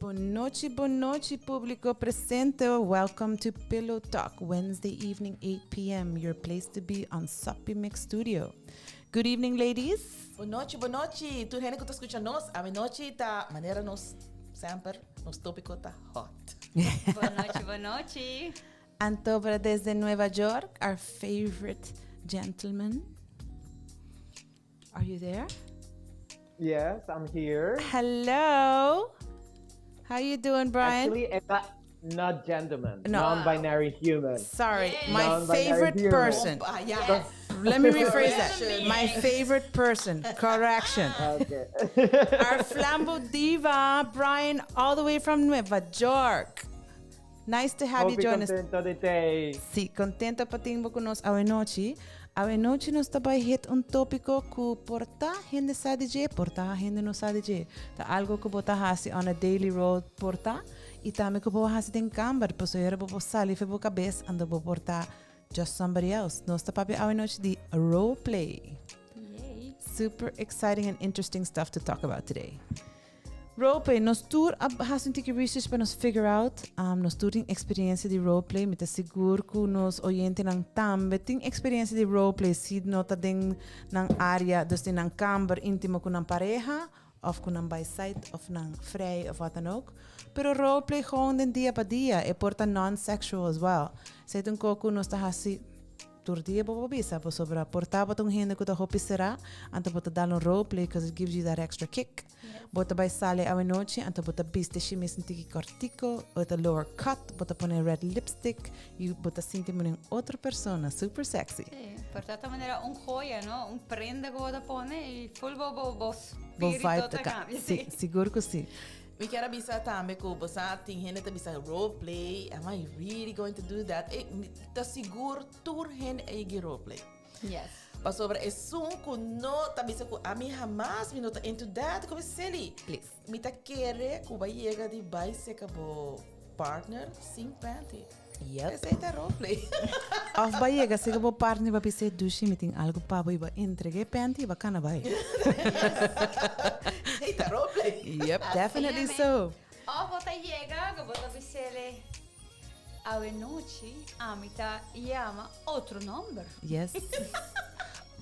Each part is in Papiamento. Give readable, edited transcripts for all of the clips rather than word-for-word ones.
Bon nochi, bon nochi, publico presente. Welcome to Pillow Talk, Wednesday evening, 8 p.m., your place to be on Soppy Mix Studio. Good evening, ladies. Bon nochi, bon nochi. Tur hende ku ta skucha nos, awenochi ta manera nos semper, nos tópiko ta hot. Bon nochi, bon nochi. Anto desde Nueva York, our favorite gentleman. Are you there? Yes, I'm here. Hello. How you doing, Brian? Actually, it's not gentleman, No. non-binary human. Sorry, my Non-binary favorite human. person. Ah, yes. Let me rephrase that. Correction. My favorite person. Correction. Okay. Our flambo diva, Brian, all the way from Nueva York. Nice to have you Hopi join us. contento di t'ei. Si, contento pa tin bo cu nos awenochi. Awenochi nos ta bay hit un topico cu por ta hende sa di dje, por ta hende no sa di dje. Ta algo cu bo ta haci on a daily road por ta, y tambe cu bo haci den camber, pasobra bo por sali for bo cabes anto bo por ta just somebody else. Nos ta papia awenochi di role play. Yay. Super exciting and interesting stuff to talk about today. Roleplay, nos tur a hasi un tiki research pa nos figure out. Nos tur tin experiencia di roleplay. Mi ta sigur cu nos oyentenan tambe tin experiencia di roleplay. Si no ta den nan area, dus den nan kamber intimo cu nan pareha, of cu nan bai site, of nan vrij, of wat dan ook. Pero roleplay gewoon den dia pa dia. E por ta non-sexual as well. Esey ta un co cu nos ta hasi tur dia, bo por bisa, pasobra por ta bo ta un hende cu ta hopi sera, anto bo ta dal un roleplay because it gives you that extra kick. Bo ta bai sali awenochi, anto bo ta bisti shimis un tiki cortico, with a lower cut, bo ta pone red lipstick, y bo ta sinti manera un otro persona, super sexy. Si, por ta manera un joya, no? Un prenda cu bo ta pone y full bo Bo spirito vibe ta ta cambia. Si, sigur cu si. Mi kier a bisa tambe cu bo sa tin hende ta bisa role play, am I really going to do that? Mi ta sigur tur hende a yegi role play. Pasobra esun cu no ta bisa cu ami hamas mi no ta into that, como silly. Please. Mi ta kere cu bo a yega di bay seca bo partner sin panty. Esey ta role play. Of bo a yega seca bo partner pa bisa dushi mi tin algo pa bo y bo a entrega e panty y bo a cana bay. Esey ta role play. Yep, definitely so. Of bo ta yega cu bo ta bisele awenochi ami ta yama otro nomber. Yes.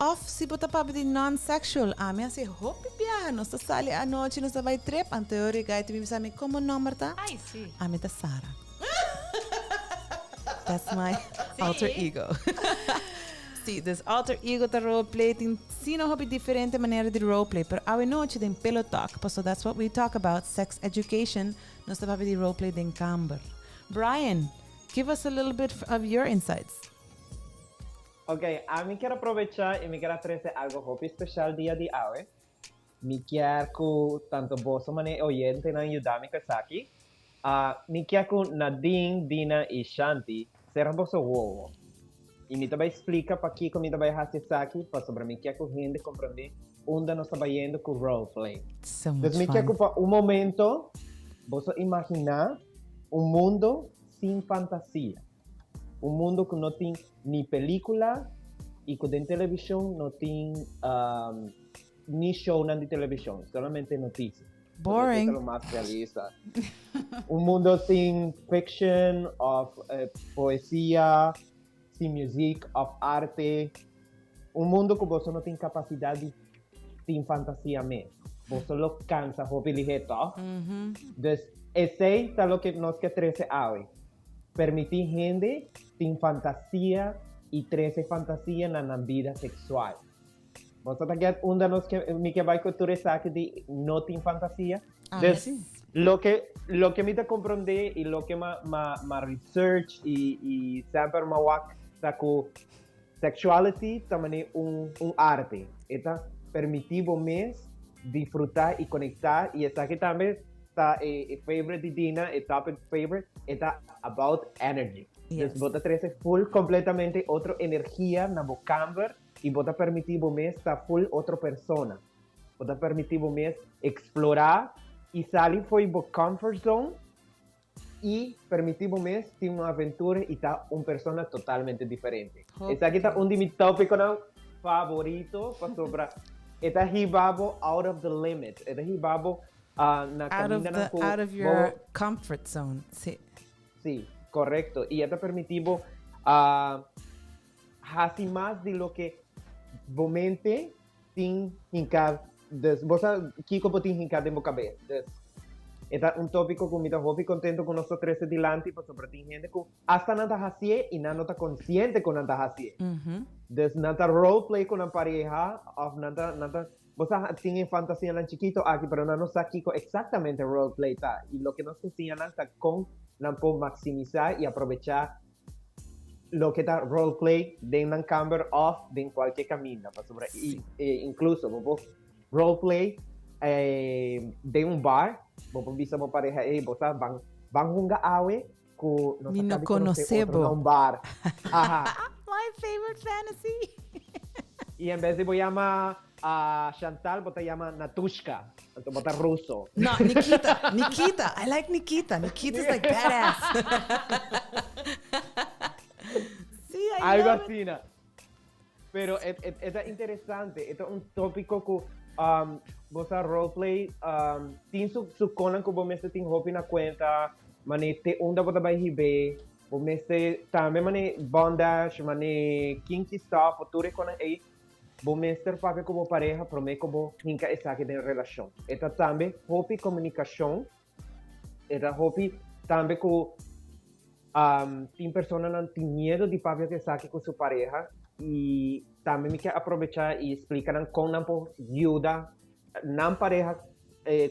Of si bo ta papia di non-sexual, ami a hasi hopi biaha, nos ta sali anochi, nos ta bai trip, anto e ora e guy ta bin bisa mi, como nomber ta? Ay, si. Ami ta Sara. That's my alter ego. Si, dus alter ego ta roleplay, tin sino hopi diferente manera di roleplay, pero awe nochi den Pillow Talk, paso that's what we talk about, sex education, nos ta papia di roleplay den kamber. Brian, give us a little bit of your insights. Ok, ami kier aprovecha y mi kier a trece algo hopi special dia di awe. Mi kier cu tanto boso mane e oyentenan yuda mi cu esaki. Mi kier cu Nadine, Dina y Shanti cera boso wowo. Y mi ta bay splica pakico mi ta bay haci esaki, pasobra mi kier cu hende comprende unda nos ta bayendo cu roleplay. So much Dus mi kier fun. cu pa un momento boso imagina un mundo sin fantasia. Un mundo cu no tin ni pelicula y cu den television no tin ni shownan di television, solamente noticia. Boring. Esey ta lo mas realista. Un mundo sin fiction of poesia, sin music of arte. Un mundo cu boso no tin capacidad di tin fantasia mes. Boso lo cansa hopi lihe, toch? Dus esey ta loke nos ke trece awe. Permití hende tin fantasia i trese fantasia na nan bida seksual. Boso ta get unda nos ke, mi ke bai ku tur esaki di no tin fantasia? Ah, Dus, sí. loke, loke mi ta komprondé i loke ma, ma, ma research i, i semper ma wak ta ku sexuality ta manera un, un arte. E ta permití bo mes disfrutá i konektá i esaki tambe ta e, e favorite di Dina, e topic favorite, e ta about energy. Yes. Dus bo ta trece full completamente otro energia na bo camber y bo ta permiti bo mes ta full otro persona. Bo ta permiti bo mes explora y sali fo'i bo comfort zone y permiti bo mes tin un aventura y ta un persona totalmente diferente. Hopi Esaki ta goed. un di mi topiconan favorito pasobra e ta hiba bo out of the limit. E ta hiba bo. Na Out of kamindanan the ku out of bo your comfort zone. Sí. Sí, korekto. I e ta permití bo hasi mas di loke bo mente tin hinká. Dus bo sa kiko bo tin hinká den bo kabes. Dus e ta un tópiko ku mi ta hopi kontento ku nos ta trese dilanti pasobra tin hende ku hasta nan ta hasié i nan no ta konsiente ku nan ta hasié. Dus nan ta roleplay ku nan pareha òf nan ta nan ta Bo sa tin e fantasianan chikito aki pero nan no sa kiko eksaktamente roleplay ta i loke nos ta siña nan ta kon nan por maksimisá i aprovechá loke ta roleplay den nan kamber òf den kualke kaminda pasobra i inkluso bo por roleplay den un bar bo por bisa bo pareha ey bo sa ban ban hunga awe ku nos Mi a no kabi konosé konosé otro na bo. un bar. Aha. My favorite fantasy. I en bes di bo yama a Chantal, bo ta yama Natushka. Anto bo ta ruso. No, Nikita. Nikita. I like Nikita. Nikita's like badass. Sí, I Algo love it. asina. Pero e, e, e ta interesante. E ta un tópiko ku um, bo sa roleplay um, tin su, su konan ku bo mester tin hopi na kuenta, mane te unda bo ta bai hib'é, bo mester tambe mane bondage, mane kinky stuff, o tur e konan ei, bo mester papia ku bo pareha promé ku bo hinka esaki den relashon. E ta tambe hopi komunikashon E ta hopi tambe ku tin personanan tin miedo di papia ku esaki ku su pareha i tambe mi ke aprovechá i splika nan kon nan por yuda nan pareha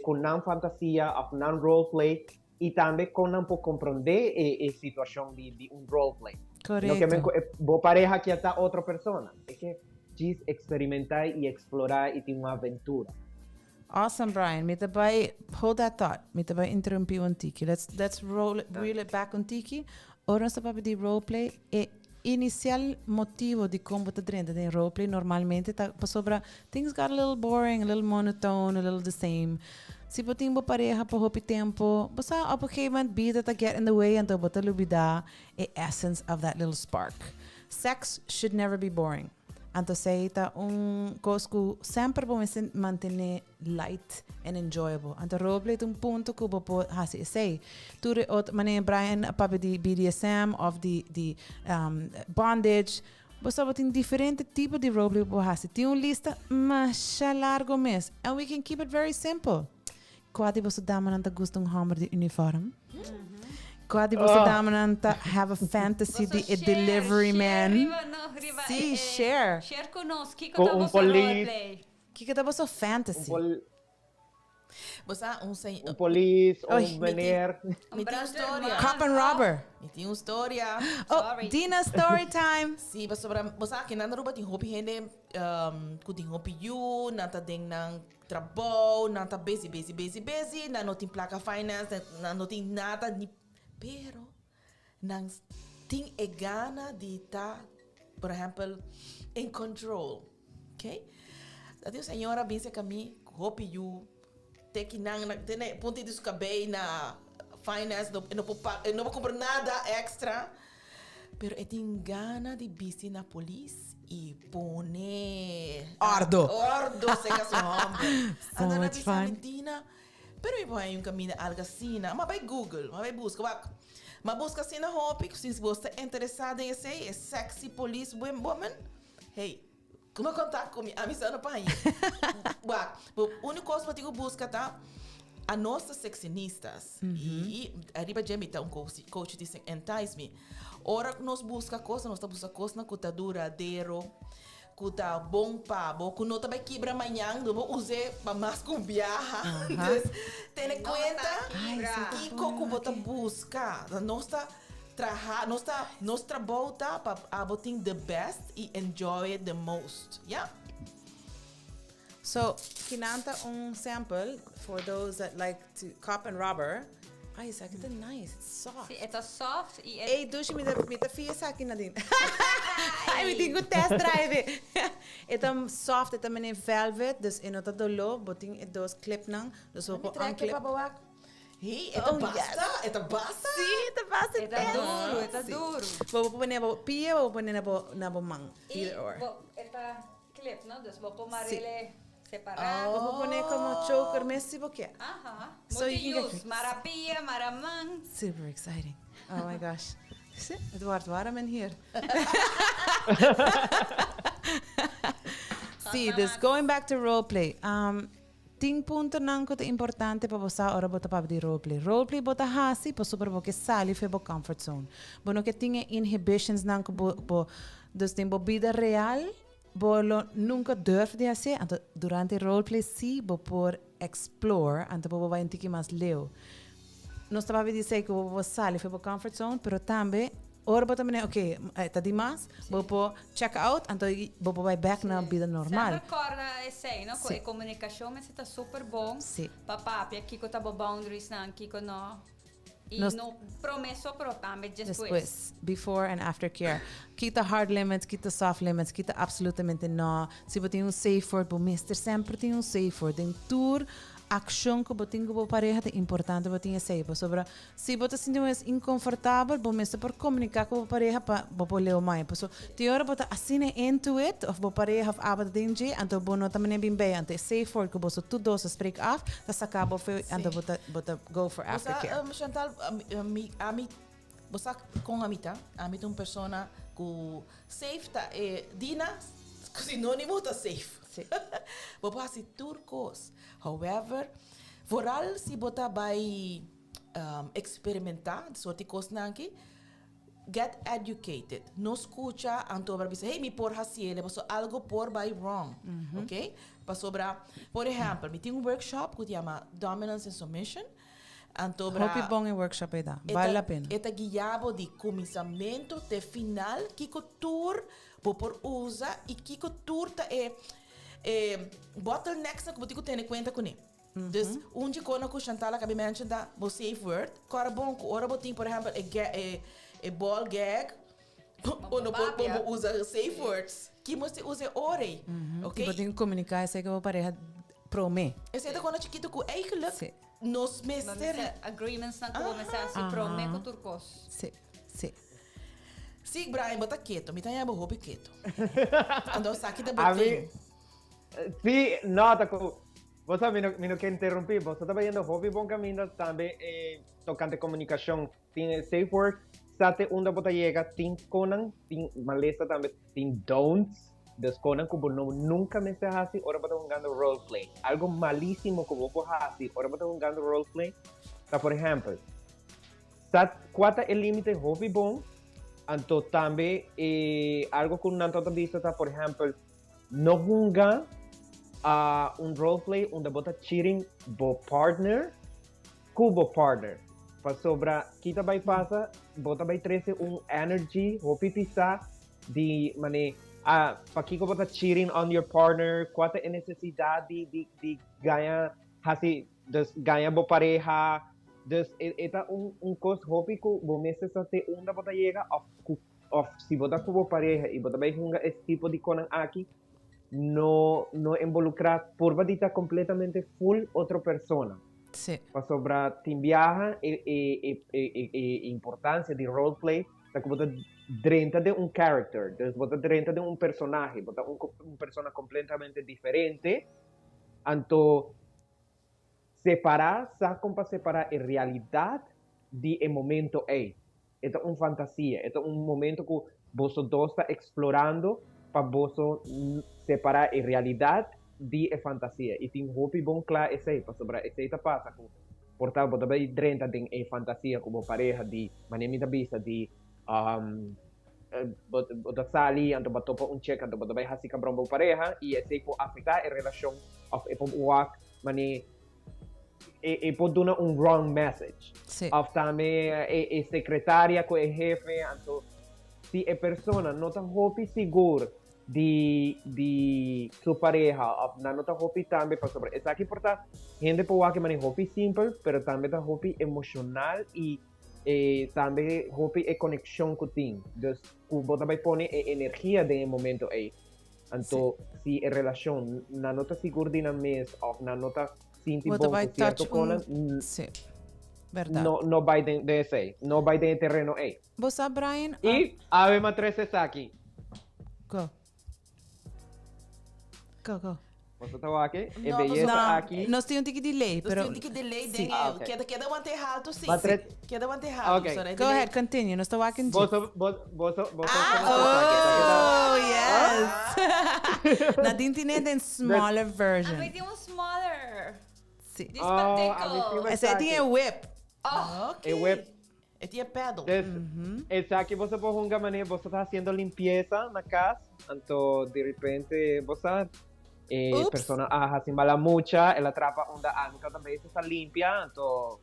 ku nan fantasia òf nan role play i tambe kon nan por komprondé e situashon di un role play. No ke men ku bo pareha kier ta otro persona, e ke djis eksperimentá i eksplorá i tin un aventura. Awesome Brian, mi ta bai hold that thought, mi ta bai interrumpí un tiki. Let's let's roll it, reel it back un tiki. Ora nos ta papia di roleplay, e inicial motivo di kon bo ta drenta den roleplay normalmente ta pasobra things got a little boring, a little monotone, a little the same. Si bo tin bo pareha pa hopi tempo, bo sa op een gegeven moment bida ta get in the way anto bo ta lubida e essence of that little spark. Sex should never be boring. Anto esei ta un kos ku semper bo mester mantené light and enjoyable. Anto roleplay ta un punto ku bo por hasi esei. Tur e otro, manera Brian a papia di BDSM òf di di bondage, bo sa bo tin diferente tipo di roleplay ku bo por hasi. Tin un lista masha largo mes and we can keep it very simple. Kua di boso damanan ta gusta un hòmber di uniform? Kua di boso damanan ta have a fantasy di e delivery man? Sí, share. Share ku nos, kiko Ku ta un boso polis. roleplay? Kiko ta boso fantasy? Un Bo sa un señ. Un polis, un Oy. meneer. Mi tin un storia. Cop and robber. Mi tin un storia. Oh, Sorry. Dina story time. Sí, pasobra bo sa aki nan Aruba tin hopi hende ku tin hopi yu, nan ta den nan Trabou, nan ta busy, busy, busy, busy, nan no tin placa finance, nan no tin nada ni, pero nan tin e gana di ta, por ehempel, in control, ok? Ta tin un señora bin cerca mi cu hopi yu, te ki nan, te na e punto di su cabey na finance, no, e no por pa, e no por cumpra nada extra, Pero e tin gana di bisti na polis y pone Ordo. Ordo seca su homber. So Anda na much bisa mi fun. Dina, pero mi por haña un caminda algo asina. Ma bay Google, ma bay busca. Wak, ma busca asina hopi, si bo ta interesa den esey, e sexy police woman, hey, kuma contact cu mi, ami sa no pa haña. Wak, bo unico cos bo tin cu busca ta, anos ta sexinistas. Y ariba dje mi ta un coach, coach di Entice Me. Ora cu nos busca cos, nos ta busca cosnan cu ta duradero, cu ta bon pa bo, cu no ta bay kibra mañan, no bo us'e pa mas cu un biaha. Dus, tene No ta cuenta kibra. kico cu bo ta busca. Nos ta traha, nos ta, nos trabou ta pa abo tin the best y enjoy it the most. Ya? So, kinan ta un sample for those that like to cop and robber. Ay, esaki ta nice, it's soft. Sí, e ta soft y e. Ey, Dushi, mi ta, mi ta fia esaki nadien. Ay, mi tin cu test drive e. E ta soft, e ta mene velvet, dus e no ta doló. Bo tin e dos clipnan, dus bo Mi por trek e unclip. pa bo wak. Hey, e ta Oh, basta, yes. e ta basta. Sí, e ta basta E ta duro, e ta duro. Bo por pone na bo pia o bo pone na bo, na bo man. Y Either or. bo, e ta clip, no? Dus bo por marele. Separá. Bo por pone komo choker mes si bo ke. Aha. So you can get Multi-use. Mara pia, mara man. Super exciting. Oh my gosh. Si, het wordt warm in hier. Si, dus going back to roleplay. Um, tin puntonan ku ta importante pa bo sa ora bo ta papia di roleplay. Roleplay bo ta hasi pasobra bo ke sali for bo comfort zone. Bo no ke tin e inhibitions nan ku bo, bo, dus den bo bida real, Bo lo nunca durf di hacié, anto durante roleplay si bo por explore, anto bo por bai un tiki mas leu. Nos ta papia di esey cu bo por sali for bo comfort zone, pero tambe ora bo ta mira ok, e ta dimas, bo por check out, anto bo por bai bek na bida normal. Semper corda esey, no? Cu e comunicacion mester ta super bon pa papia kico ta bo boundaries nan, kico no. Y Nos no prome so pero tambe despues. Despues, before and after care. Kita hard limits, kita soft limits, kita absolutamente no. Si bo tin un safe word, bo mester semper tin un safe word. Den tur accion cu bo tin cu bo pareha ta importante bo tin esey. Pasobra si bo ta sinti bo mes inconfortabel, bo mester por comunica cu bo pareha pa bo por leu mai. Paso tin ora bo ta asina into it, of bo pareha of abo ta den dje, anto bo no ta mane bin bij. Anto e safe word cu boso tur dos a spreek af, ta saca bo for, anto bo ta, bo ta go for Bo sa, aftercare. Chantal, mi, ami, bo sa con ami ta? Ami ta un persona cu safe ta e, Dina, sinonimo ta safe. Sí. Bo por haci tur cos. However, vooral si bo ta bay experimenta soort di cosnan aki, Get educated. No scucha anto ora bisa, hey, mi por haciele, paso algo por bay wrong. Ok? Pasobra, por ehempel, mi tin un workshop cu ta yama Dominance and Submission. Anto ora Hopi bon e workshop ei ta. Bale la pena. E ta guia bo di cuminsamento te final, kico tur bo por usa y kico tur ta e e bottlenecks nan cu bo tin cu tene cuenta cune. Dus un dje kona ku Chantal a kabi mention ta bo safe word. Kòrda bon ku ora bo tin por ehèmpel e ga e e ball gag bo no por bo por usa safe words. Ki mester usa e ora ei? I bo tin ku komuniká esei ku bo pareha promé. Esei ta kona chikitu ku eigenlijk nos mester. Bo mester agreements nan ku bo mester hasi promé ku tur kos. Sí, sí. Sí, Brian, bo ta keto. Mi ta haña bo hopi keto. Anto esaki ta bo tin. Sí, no, ta ku Bo sa, mi no, mi no ke interrumpí. Boso ta bayendo hopi bon kaminda tambe eh, tokante komunikashon. Tin e safe word, sa te unda bo ta yega, tin konan, tin malesa tambe, tin don'ts, dus konan ku bo no nunka mester hasi ora bo ta hungando roleplay. Algo malísimo ku bo por hasi ora bo ta hungando roleplay ta por ehèmpel, sa kua ta e límite hopi bon, anto tambe eh, algo ku nan tabata bisa ta por ehèmpel, No hunga a un roleplay unda bo ta cheating bo partner ku bo partner. Pasobra ki ta bai pasa, bo ta bai trese un energy hopi pisá di mane a pakiko bo ta cheating on your partner, kua ta e nesesidat di di di gaña hasi dus gaña bo pareha. Dus e e ta un un kos hopi ku bo mester sa te unda bo ta yega òf ku Of si bo ta ku bo pareha i bo ta bai hunga es tipo di konan aki, no no involukrá, purba di ta kompletamente full otro persona. Sí. Pasobra tin biaha e e e e e importansia di roleplay ta ku bo ta drenta den un character, dus bo ta drenta den un personahe, bo ta un un persona kompletamente diferente, anto separá, sa kon pa separá e realidat di e momento ei. E ta un fantasia, e ta un momento ku boso dos ta eksplorando pa boso separá e realidat di e fantasia. I tin hopi bon kla esei, pasobra esei ta pasa ku por ta bo ta bai drenta den e fantasia ku bo pareha di, manera mi ta bisa, di bo bo ta sali anto bo a topa un chek anto bo ta bai hasi kabron bo pareha i esei por afektá e relashon òf e por wak manera e, e por duna un wrong message. Sí. Of tambe e, e secretaria cu e jefe, anto si e persona no ta hopi sigur di, di su pareha of nan no ta hopi tambe pasobra esaki por ta hende por wak e manera hopi simpel, pero tambe ta hopi emocional y e tambe hopi e conexion cu tin. Dus cu bo ta bay pone e energia den e momento ey. Anto si e relashon nan no ta sigur di nan mes òf nan no ta sinti Bo ta bon bai ku sierto touch konan, un... Sí, bèrdat. no no bai den den esei, no bai den e tereno ei. Bo sa Brian, I awe m'a trese esaki. Go. Go, go. Boso ta wak e No, beyesa No, aki. nos tin un tiki delay, Nos pero tin un tiki delay den Ah, ok. Keda keda wante halto sí. Ma tres- Keda wante halto. Ok. Sorry, Go delay. ahead, continue. Nos ta wak en Boso, boso, boso, boso. Ah, oh, yes. Nadine tin den smaller version. Ami tin un smaller. Sí. This Oh, ami tin Esei tin e whip. Oh, ok. E whip. E tin e pedal. Des, Esaki boso por hunga manera boso ta haciendo limpieza na cas, anto de repente boso e Ups. persona a haci mala mucha, el a trapa unda algo ta bezig ta limpia, anto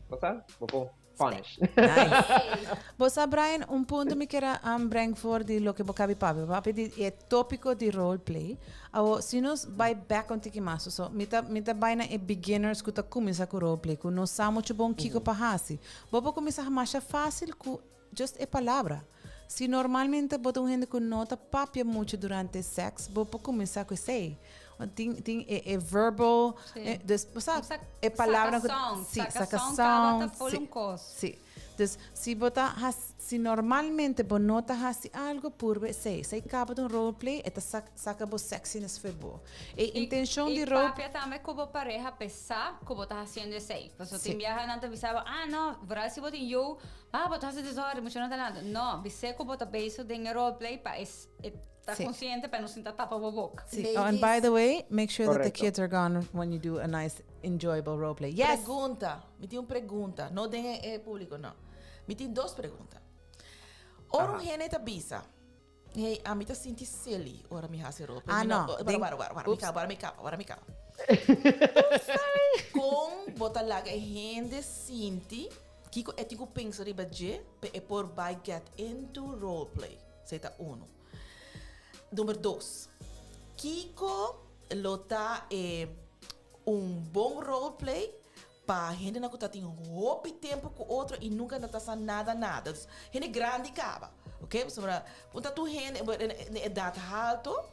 boso bo por punish. Nice. Bo sa, Brian, un punto mi kier a breng voor di loke bo kabi papia. Bo papia di e topico di roleplay. Awo, si nos bai back un tiki mas, so, mi ta, mi ta bai na e beginners ku ta kuminsa ku roleplay, ku no sa mucho bon kiko pa hasi. Bo por kuminsá masha fásil ku just e palabra. Si normalmente bo ta un hende ku no ta papia muchu durante sèks, bo por kuminsá ku esei. Tin tin e e verbal, Sí. dus bo sa Sa e palabra saka ku sound, sí, saka saka sound kaba ta sound, full sí, un kos. sí. Dus si bo ta has si normalmente bo no ta hasi algu, purba esei. Esei kaba ta un roleplay, e ta sak saka bo sexiness for bo. E intenshon di I role papia tambe ku bo pareha p'e sa ku bo ta hasiendo esei. Pasobra Sí. tin biaha nan ta bisa bo, ah no, vooral si bo tin yu, ah bo ta hasi desorden, mucha no ta lanta. No, bis'é ku bo ta bezig den e roleplay pa e e ta Sí. konsiente pa e no sinta tapa bo boka. Sí. Oh, and by the way, make sure that the Correcto. kids are gone when you do a nice, enjoyable role play. Yes! Pregunta. Mi tin un pregunta. No den e e publico, no. Mi tin dos pregunta. Ora un hende ta bisa, Hey, ami ta sinti silly ora mi hasi ropa. Ah, Mi no. Wara, Den- wara, wara, wara, mi Oeps. kaba, wara mi kaba, wara mi kaba. Kon bo ta laga e hende sinti kiko e tin ku pensa riba dje pa e por bai get into roleplay? Esei ta uno. Number dos, kiko lo ta e un bon roleplay pa hendenan ku ta tin hopi tempu ku otro i nunka no ta sa nada nada. Dus hende grandi kaba, oke? Pasobra un ta tur hende na edat halto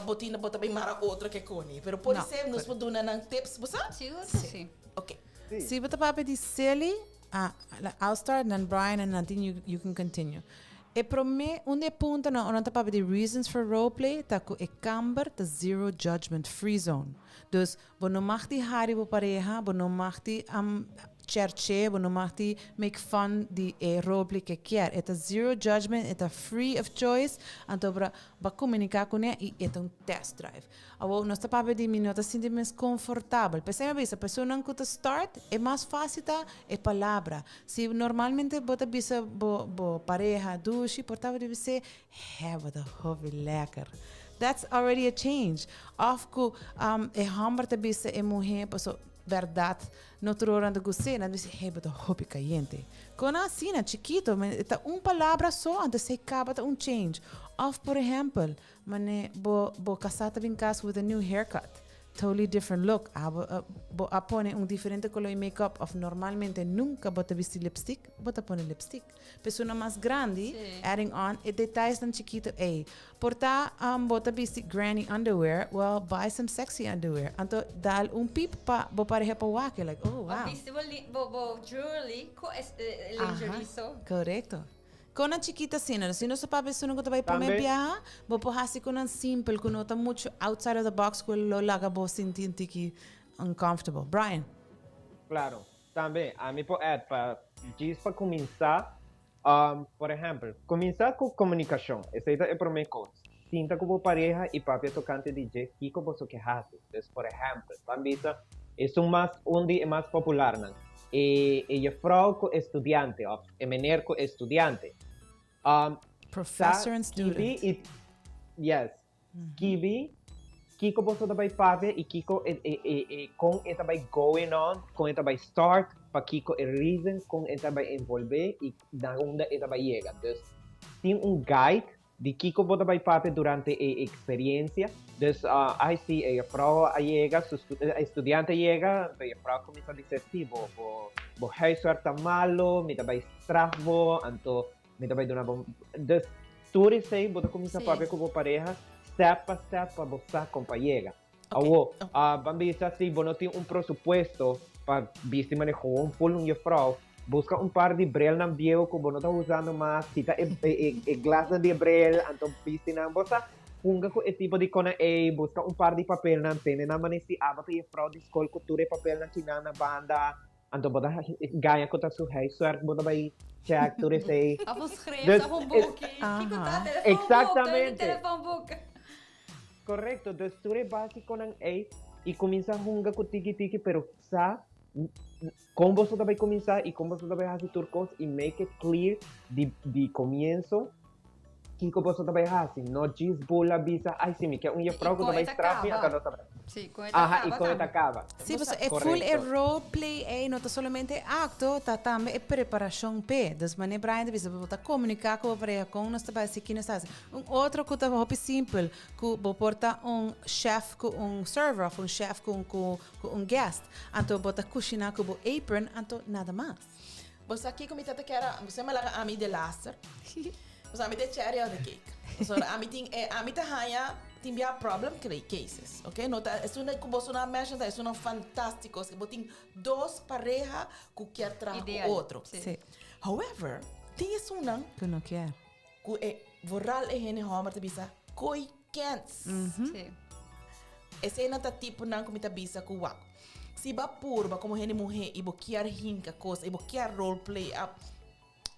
bo tin bo ta bin mara otro ke koni. Pero por esei nos por duna nan tips, bo sa? Sigur ku si. Oke. Si bo ta papia di silly, I'll start and then Brian and Nadine you you can continue. E prome un di e puntonan ora nan ta papia di reasons for role play ta ku e kamber ta zero judgment free zone. Dus Bo no mag di hari bo pareha, bo no mag di cherche, bo no mag di make fun di e roleplay ke kier. E ta zero judgment, e ta free of choice, anto bo ba komunika kuné i e ta un test drive. Awor nos ta papia di mi no ta sinti mes konfortabel. P'esei mi a bisa, personanan ku ta start, e mas fásil ta e palabra. Si normalmente bo ta bisa bo bo pareha dushi, por ta bo di bis'é, Hè, bo ta hopi lekker. That's already a change. Of ku um, e homber ta bisa e muhé, paso bèrdat no tur ora nan ta gust'é, nan ta bisa, hey, bo ta hopi kayente. Kon asina, chikito, me ta un palabra so, anto esei kaba ta un change. Of por ehèmpel, mane bo bo kasá ta bin kas with a new haircut. Totally different look. Abo bo a pone un diferente color di make-up of normalmente nunca bo ta bisti lipstick, bo ta pone lipstick. Persona mas grandi, adding on e detayesnan chikito ey. Por ta bo ta bisti granny underwear, well, buy some sexy underwear. Anto dal un pip pa bo pareha por wak, like, oh, wow. Of bisti bo bo bo jewelry cu e lingerie so. Corecto. Conan chikito asina, si nos ta papia esun cu ta bay prome biaha, bo por haci conan simpel cu no ta mucho outside of the box cu lo laga bo sinti un tiki uncomfortable. Brian. Claro. Tambe, ami por add pa djis pa cuminsa, por ehempel, cuminsa cu comunicacion, esey ta e prome cos. Sinta cu bo pareha y papia tocante di dje kico boso ke haci. Dus, por ehempel, ban bisa, esun mas un di e mas popularnan, e e juffrouw cu e studiante of e meneer cu e studiante. Professor and student. Skibi y, yes, Skibi kiko boso ta bai papia i kiko e e e e kon e ta bai going on, kon e ta bai start, pakiko e reason kon e ta bai envolve i na unda e ta bai yega. Dus tin un guide di kiko bo ta bai papia durante e experiencia. Dus ai si e juffrouw a yega, su e studiante a yega, anto e juffrouw a cuminsa bisa si bo bo bo huiswerk ta malo, mi ta bai straf bo, anto Mi ta bai duna bo. Dus tur esei bo ta kuminsá papia ku bo pareha step pa step pa bo sa kon pa yega. Awo, ban bisa si bo no tin un presupuesto pa bisti manera gewoon full un jefrouw, buska un par di brelnan bieu ku bo no ta usando mas, kita e e glasnan di e brel, anto bisti nan. Bo sa. Hunga ku e tipo di kona ei, buska un par di papelnan, tene nan manera si abo ta jefrouw di skol ku tur e papelnan kinan na banda, anto bo ta gaña ku ta su huiswerk bo ta bai check tur esei. Of un schrift, Dus, of un e- boekje. Kiko ta? Telefoonboek, Exactamente. telefoonboek. Correcto, dus tur e basiconan ei y cuminsa hunga cu tiki tiki, pero sa con boso ta bay cuminsa y con boso ta bay haci tur cos y make it clear di comienzo Kiko boso ta bai hasi? No djis bula bisa, ai si mi ke un jefrouw ku ta bai straf mi, anto nos ta bai. Sí, kon e ta Aha, kaba i kon e ta tambe. kaba. Sí, pasobra e full e role play ei no ta solamente e acto, ta tambe e preparacion p'e. Dus manera Brian ta bisa, bo ta comunica cu bo pareha con nos ta bai haci, ki nos ta haci. Un otro cu ta hopi simpel, cu bo por ta un chef cu un server of un chef cu cu un guest. Anto bo ta cushina cu bo apron, anto nada mas. Bo sa kiko mi tata kier a, bo sa mi a laga ami de laster. Bo sa mi ta e cherry on the cake. Pasobra ami tin e, ami ta haña tin bia problem cases, ok? No ta esun ku boso no a mention ta esunnan fantástico. Bo tin dos pareha ku kier traha ku otro. Sí. However, tin esunnan Ku no kier. ku e vooral e hende hòmber ta bisa koi kens. Sí. Eseinan ta tiponan ku mi ta bisa ku wak. Si bo a purba komo hende muhé i bo kier hinka kos i bo kier role play a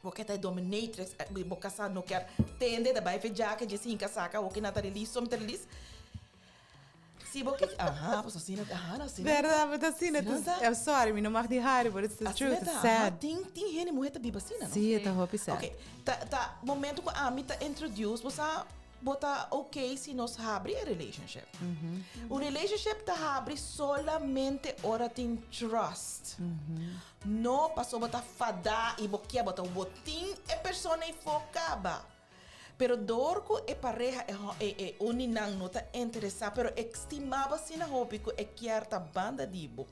bo ke ta e dominatrix i bo kasá no kier tende ta bai fe djake djis hinka saka awor ki nan ta release so mi ta release. Si bo ke aha pasobra asina aha no asina. Berdad bo ta asina Asina ta. I'm sorry mi no mag di hari but it's the Asina truth ta it's aha sad. tin tin hende muhé ta biba asina no. Si e ta hopi sad. Ok ta ta momento ku ami ta introduce bo sa Bo ta ok si nos habri e relationship. Un relationship ta habri solamente ora tin trust. No paso bo ta fada y bo kier bo ta bo tin e persona y fo caba. Pero door cu e pareha e e e uninan no ta interesa pero e stima bo asina hopi cu e kier ta banda di bo.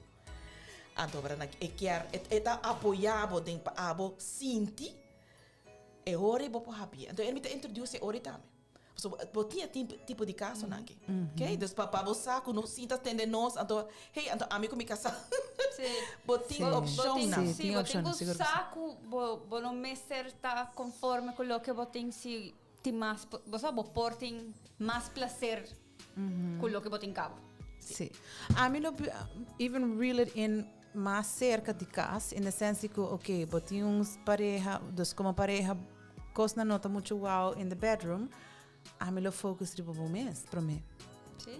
Anto ora nan e kier e ta apoya bo den pa abo sinti. E ora bo por habié. Anto mi ta introduce e ora tambe. So, bo tin e tipo di casonan aki. Ok? Dus pa pa bo sa cu no sinta tende nos, anto, hey, anto ami cu mi casa. Sí. Bo tin opcionnan. Sí, Sí, tin bo tin opcionnan, cu sigur cu sa cu bo, bo no mester ta conforme cu loke bo tin si tin mas, bo sa, bo por tin mas placer cu loke bo tin cabo. Sí. Ami lo even reel it in mas cerca di cas, in the sense di cu, ok, bo tin un pareha, dus como pareha cosnan no ta mucho wow in the bedroom, ami lo focus riba bo mes prome. Sí.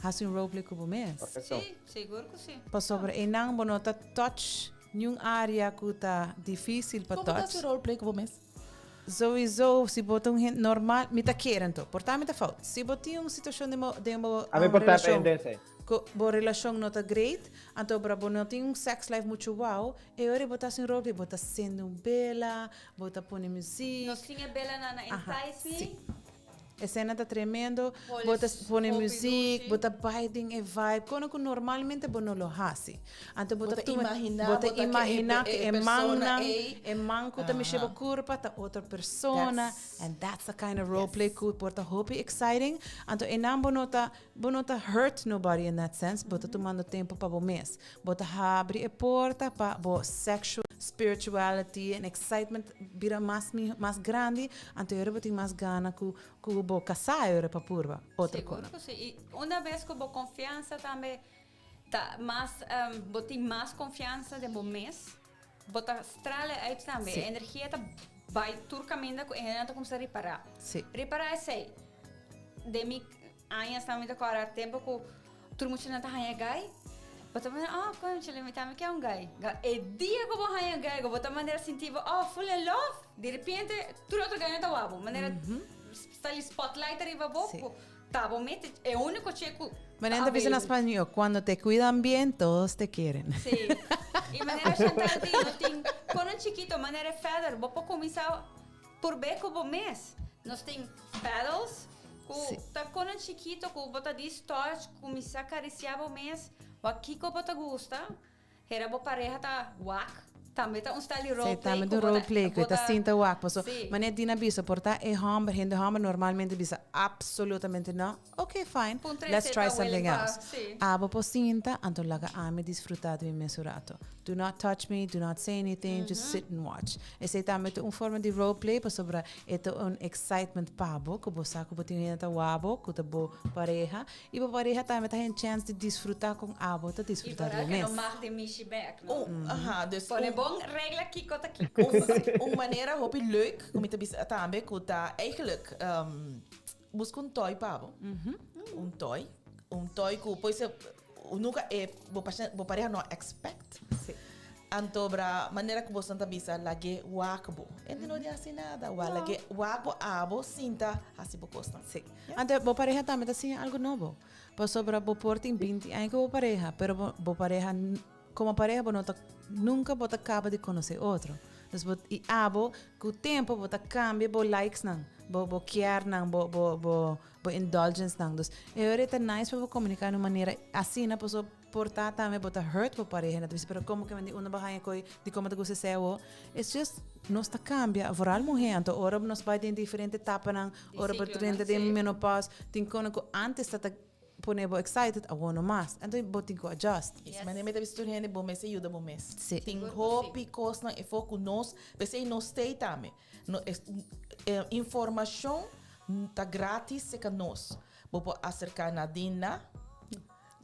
Haci un roleplay cu bo mes. Perfecto. Sí, sigur cu sí. Pasobra einan bo no ta touch niun area cu ta dificil pa Como ta touch. haci roleplay cu bo mes? Sowieso, si bo ta un hende normal, mi ta kere anto, por ta mi ta fout. Si bo tin un situacion den bo, den bo A mi por ta relacion, pendente. cu bo relacion no ta great, anto bra bo no tin un sex life mucho wow, e ora bo ta haci un roleplay, bo ta cende un bela, bo ta pone muziek. Nos tin e belanan na Aha, Entice Me. si. Esena ta tremendo, Holy bo ta pone hopi muziek, dushi. bo ta bai den e vibe, kono ku normalmente bo no lo hasi. Anto bo Bo ta ta tuma, imaginá, bo ta bo ta ke e imaginá pe- ku e e persona mannan, ei. e man ku ta mishé bo Aha. kurpa ta otro persona, That's and that's the kind of role play Yes. ku por ta hopi exciting. Anto einan bo no ta, bo no ta hurt nobody in that sense, bo ta tumando tempu pa bo mes. Bo ta habri e porta pa bo sexual spirituality and excitement bira mas mi mas grandi, anto e ora bo tin mas gana ku ku bo kasá e ora pa purba otro Sigur kona. ku si. I una bes ku bo konfiansa tambe ta mas bo tin mas konfiansa den bo mes, bo ta strale uit tambe. Si. E energia ta bai tur kaminda ku e hendenan ta kuminsá ripará. Si. Ripará esei. Den mi añas tambe mi ta kòrda tempu ku Tur muchanan ta haña gai. Bo ta manera, oh, conchale, mi tambe ke un gai. Ga, e dia ku bo haña gai, ku bo ta manera sinti bo, oh, full in love. Di repente, tur otro gainan ta wak bo. Manera, sta li spotlight ariba bo, ku ta bo mete, e úniko che ku Manera ta bisa na spañó, cuando te cuidan bien, todos te quieren. Sí. I manera Chantal di, no tin, kon un chikito, manera e feather, bo por kuminsá Purb'é ku bo mes. Nos tin pedals ku ta konan chikito ku bo ta dis touch, kuminsá karisiá bo mes, wak kiko bo ta gusta, hera bo pareha ta wak. Tambe ta un style di roleplay. Sí, tambe ta un roleplay ku e ta sinta wak. Paso, manera Dina bisa, por ta e hòmber, hende hòmber normalmente bisa absolutamente no. Ok, fine, let's try something else. Abo por sinta, anto laga ami disfruta di mi mes un rato. Do not touch me, do not say anything, just sit and watch. Esei tambe ta un forma di roleplay pasobra e ta un excitement pa bo, ku bo sa ku bo tin hende ta wak bo, ku ta bo pareha. I bo pareha tambe ta haña chèns di disfrutá kon abo ta disfrutá di bo mes. I vooral ku no mag di mishi bèk, no? Aha, dus Pone bon regla kiko ta kiko. Un manera hopi leuk ku mi ta bisa tambe ku ta eigenlijk buska un toy pa bo. Un toy. Un toy ku por ser nunka e bo bo pareha no a expect. Sí. Anto bra manera ku boso ta bisa lag'é wak bo. E no di hasi nada. Wa lag'é wak bo abo sinta hasi bo kosnan. Sí. Anto bo pareha tambe ta siña algu nobo. Pasobra bo por tin binti aña ku bo pareha, pero bo bo pareha komo pareha bo no ta nunka bo ta kaba di konosé otro. Dus bo i abo ku tempu bo ta kambia bo likesnan, bo bo kièrnan, bo bo bo bo indulgencenan. Dus e ora e ta nice pa bo komuniká na un manera asina pasobra Por ta tambe bo ta hurt bo pareha, nan ta bisa pero como ke men di unda bo haña koe di como ta gusta esei awo. It's just nos ta cambia, vooral muher, anto ora nos bai den diferente etapanan, ora bo drenta den menopause, tin kono ku antes ta ta pone bo excited, awo no mas. Anto bo tin ku adjust. Yes, manera mi ta bisa tur hende bo mes a yuda bo mes. Si. Tin hopi kosnan efo ku nos, p'esei nos stay tambe. No, informashon ta gratis serka nos. Bo por aserka Nadine na.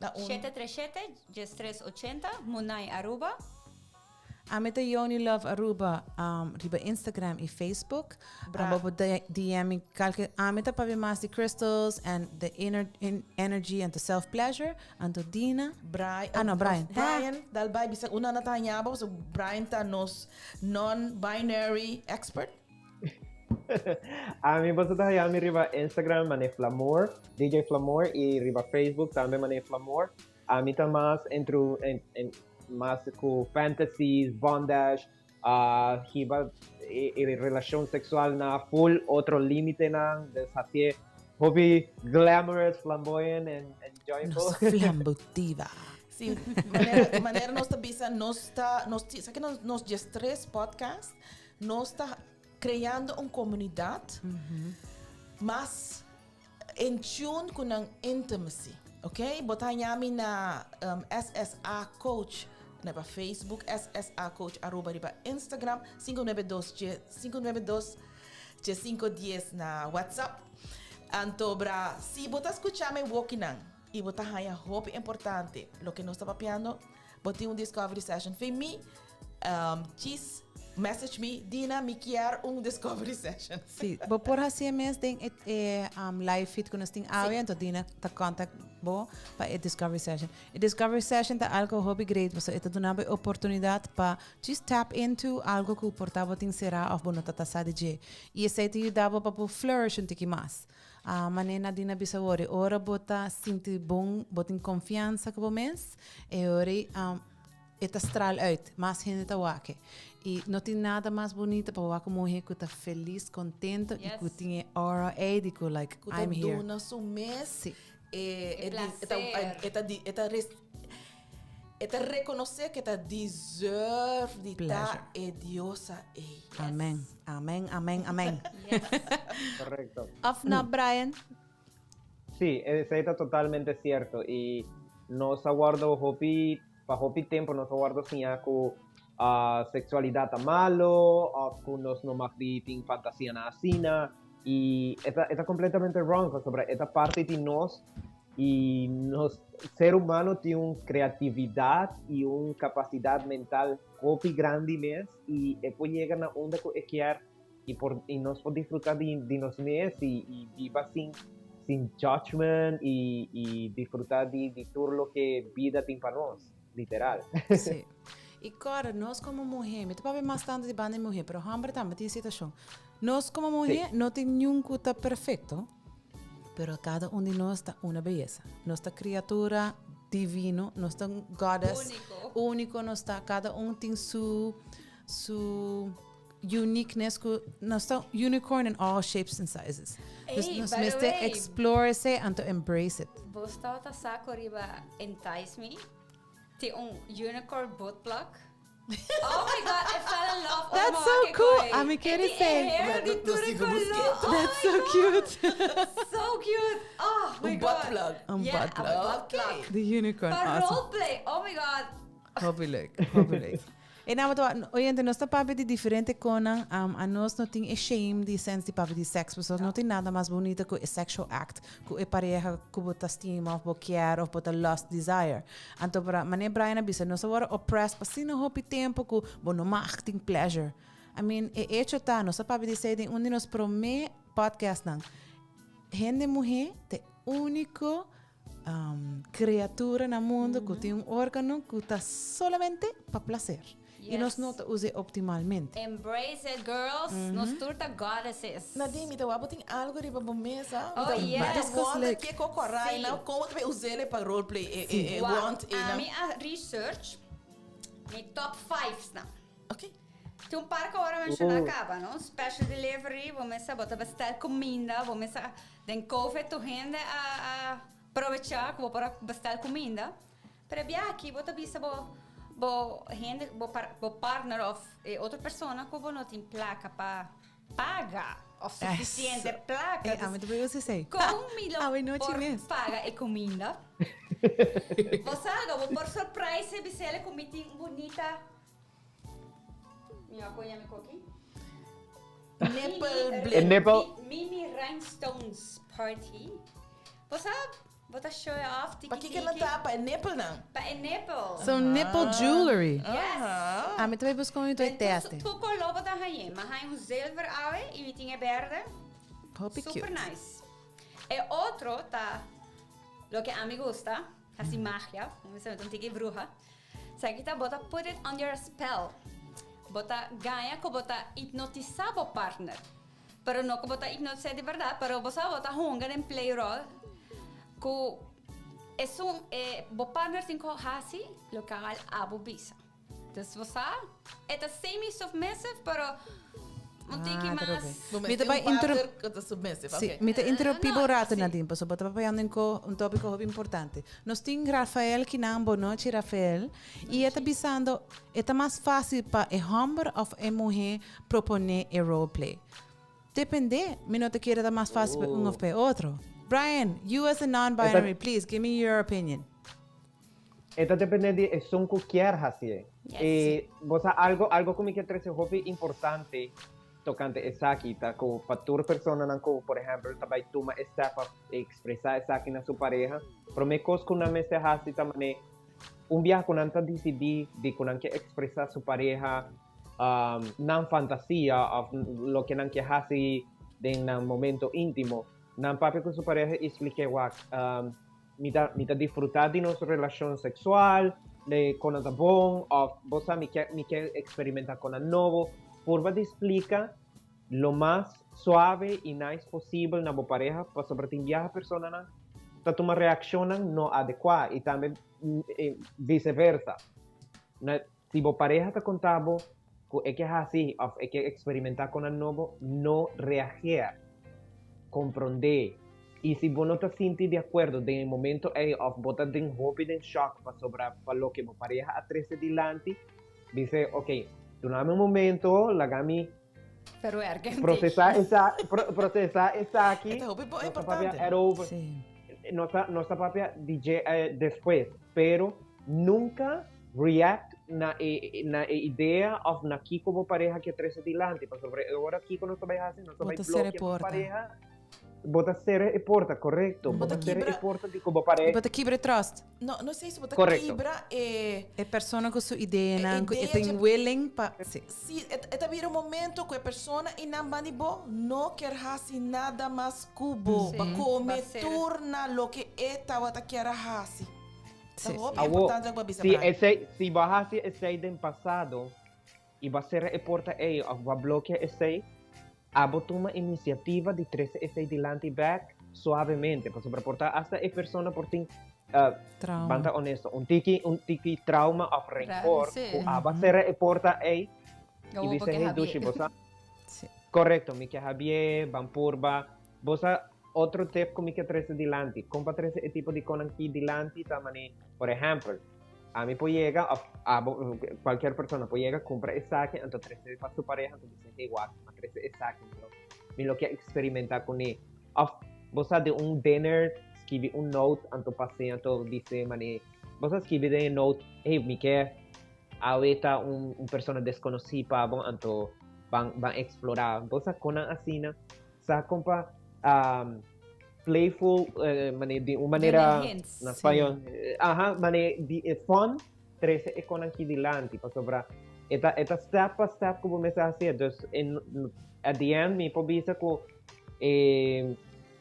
Na un. 737 13 80 Munay Aruba. Ami ta Yoni Love Aruba um, riba Instagram y Facebook. Bra. Abo por DM mi kalke. Ami ta papia mas di crystals and the inner in energy and the self pleasure. Anto Dina. Brian. Ah no, Brian. Brian, dal bai bisa una na ta hañabo, so Brian ta nos non-binary expert. Ami boso ta haya mi riba Instagram mane Flamor, DJ Flamor y riba Facebook tambe mane Flamor. Ami ta mas entru en, en, mas ku fantasies, bondage, uh, hiba e, e relacion sexual na full otro limitenan, dus hacié hopi glamorous, flamboyant and, and joyful. Nos flambotiva. Sí, manera, manera nos ta bisa, nos ta, nos, sa ke nos, nos 13 podcast, Nos ta creando un comunidad mas in tune cu nan intimacy, ok? Bo ta haña mi na SSA Coach riba Facebook, SSA Coach Aruba riba Instagram, 592 592 510 na WhatsApp. Anto bra, si bo ta scucha mi wokinan y bo ta haña hopi importante loke nos ta papiando, bo tin un discovery session fe mi. Um, djis message me, Dina, mi kier un discovery session. Sí, bo por hasi e mes den e, e um, live feed ku nos tin awe, anto Dina ta contact bo pa e discovery session. E discovery session ta algo hopi great, pasobra e ta duna bo e oportunidad pa just tap into algo ku por ta bo tin será of bo no ta ta sa di dje. I esei ta yuda bo pa bo flourish un tiki mas. Ah, manera Nadine a bisa awor, e ora bo ta sinti bon, bo tin konfiansa ku bo mes, e ora ei, um, E ta straal uit, mas hende ta wak e. I no tin nada mas bunita pa wak un muhe ku ta felis, kontento i ku tin e aura ei di ku like, Ku ta I'm here. duna su mes Sí. e E e di e ta placer. e ta di e ta res e ta rekonosé ku e ta deserve di ta Pleasure. e diosa ei. Amen, amen, amen, amen. Yes. Correcto. Of no, Brian? Sí, esei ta totalmente cierto y nos a wordo hopi, pa hopi tempo nos a wordo siña cu sexualidad ta malo of cu nos no mag di tin fantasianan asina y e ta, e ta completamente wrong pasobra e ta parti di nos y nos ser humano tin un creatividad y un capacidad mental hopi grandi mes y e por yega na unda cu e kier y por y nos por disfruta di, di nos mes y, y biba sin, sin judgment y, y disfruta di, di tur loke bida tin pa nos, literal. Sí. Y Cora, nos como muher, mi ta papia mas tanto di banda di muher, pero homber tambe tin situacion. Nos como muher no tin niun cu ta perfecto, pero cada un di nos ta una beyesa. Nos ta criatura divino, nos ta un goddess. Unico. Unico nos ta, cada un tin su, su uniqueness ku nos ta unicorn in all shapes and sizes. Dus Ey, nos by the mester way. explore esei anto embrace it. Bo tabata sa ku riba Entice Me tin un unicorn butt plug? Oh my God, I fell in love. That's so cool. Ami kier esey. That's so cute. So cute. Oh my Un God. butt plug. Un Yeah, butt a plug. butt plug. The unicorn. Pa Awesome. role play. Oh my God. Hopi leuk, hopi leuk. E naam het oyente, nos ta papia di diferente konan, a nos no tin e shame di sens di papia di seks, pasobra no tin nada mas bunita ku e sexual act ku e pareha ku bo ta stima of bo kier of bo ta lust desire. Anto pra mane Brian a bisa, nos a wòrdu oppressed pa asina hopi tempu ku bo no mag tin pleasure. I mean, e echo ta, nos a papia di esei den un di nos promé podcastnan, hende muhé ta e úniko criatura na mundo cu tin un organo cu ta solamente pa placer. Y nos no ta us'e optimalmente. Embrace it, girls. Nos tur ta goddesses. Nadine, mi ta wak bo tin algo riba bo mesa. Oh, yes. Mi ta wonder Leuk. kico cu a rai nou, con bo ta bay us'e pa roleplay e Wak, wand e nan. Ami a research mi top fives nan. Ok. Tin un par cu awor a menciona caba, no? Special delivery, bo mester bo ta bestel cuminda, bo mester Den covid tur hende a a probecha ku bo por a bestel kuminda, pero e biaha aki bo ta bisa bo bo hende bo par bo partner of e otro persona ku bo no tin plaka pa paga of sufisiente plaka. Ey, ami ta por usa esey. Kon mi lo Awe nochi por mes. paga e kuminda? Bo sa algo, bo por surprise bisele ku mi tin un bunita Mi a koña mi koki. Nipple E bling. nipple. Mini rhinestones party. Bo sa, bo ta show off tiki Pa kiko nan tiki. ta? Pa e nipple nan. Pa e nipple. So nipple jewelry. Yes. Ami ta bay busca un y Den teste. tur color bo ta hañ'é. Mi a haña un zilver awe y mi tin e berde. Hopi cute. Super nice. E otro ta loke ami gusta, hasi magia. Mi sa mi ta un tiki bruha. Esaki ta bo ta put it under a spell. Bo ta gaña ku bo ta hipnotisá bo partner. Pero no ku bo ta hipnotis'é di bèrdat, pero bo sa bo ta hunga den play ròl ku esun e bo partner tin ku hasi loke abo bisa. Dus bo sa e ta semi submissive pero Un tiki Ah, mas. Bo Mi ta mester bai un interrup- partner ku ta submissive, Sí, ok. mi ta interrumpí bo No, rato, sí. Nadine, pasobra bo ta papiando un ko, un tópiko hopi importante. Nos tin Rafael kinan, bo nochi Rafael, i e ta bisando e ta mas fásil pa e hòmber òf e muhé proponé e roleplay. Dependé, mi no ta kere ta mas fásil pa un òf pa e otro. Brian, you as a non-binary, please give me your opinion. E ta depende di esun ku kier hasié. Yes. E bo sa algo, algo ku mi kier trese hopi importante tokante esaki ta ku pa tur personanan ku por ehèmpel ta bai tuma e step pa ekspresá esaki na su pareha, promé kos ku nan mester hasi ta manera un biaha ku nan ta disidí di ku nan ke ekspresá su pareha nan fantasia òf loke nan ke hasi den nan momento íntimo, nan papia ku su pareha i splik'é wak Mi ta mi ta disfruta di nos relacion sexual, de con nan ta bon, of bo sa mi ke mi ke experimenta con nan nobo. Purba di splica lo mas suave y nice posibel na bo pareha pasobra tin biaha personanan ta tuma reaccionnan no adecua y tambe vice versa. Na si bo pareha ta conta bo cu e ke haci of e ke experimenta con nan nobo, no reageer. Comprende. Y si bo no ta sinti di acuerdo den e momento ey of bo ta den hopi den shock pasobra pa loke bo pareha a trece dilanti, bis'e, ok, dunami un momento, laga mi Verwerken. procesa esa, procesa esaki. E ta hopi Nos ta papia importante. erover. Sí. Nos ta, nos ta papia di dje despues, pero nunca react na e na e idea of na kiko bo pareha ke trece dilanti, pasobra e ora kiko nos ta bai haci, nos ta Bo bai ta cera e blokea bo porta. pareha, bo ta cera e porta, correcto, Bo bo ta ta cera e kibra- porta di ku bo pareha, Bo ta kibra e trust. No, no sei si bo ta Correcto. kibra e... E persona ku su ideanan, E ku e idea tin dje- willing pa... Sí. Si, e, e ta bira un momento ku e persona i nan bandi bo no kier hasi nada mas ku bo, Sí. pa kome Pa ser- tur na loke e tabata kier a hasi. Ta Sí. hopi Awo, importante loke bo a bisa si Brian. esei, si bo a hasi esei den pasado i bo a sera e porta ei òf bo a blokea esei, abo tuma inisiativa di trese esei dilanti bèk suavemente, pasobra por ta asta e persona por tin, Trauma. ban ta honesto, un tiki, un tiki trauma òf renkor Sí. ku abo a sera e porta ei i Awo bo bisa, ke hey habié. dushi, bo sa, Sí. Korekto, mi ke habié, ban purba. Bo sa otro tip ku mi ke trese dilanti? Kon pa trese e tipo di konan ki dilanti ta manera, por ehèmpel, Ami por yega of abo cualkier persona por yega cumpra esaki anto trece pa su pareha anto bisa hey wak mi a trece esaki anto mi lo kier experimenta cune of bo sa den un dinner skibi un note anto pase anto bisa mane bo sa skibi den e note hey mi ke awe ta un un persona desconoci pa bo anto ban ban explora bo sa conan asina Sa kon pa playful, mane di un manera na spañol, aha, mane di e fun trece e konan ki dilanti, pasobra e ta e ta step pa step ku bo mester hasi, dus en at the end mi por bisa ku e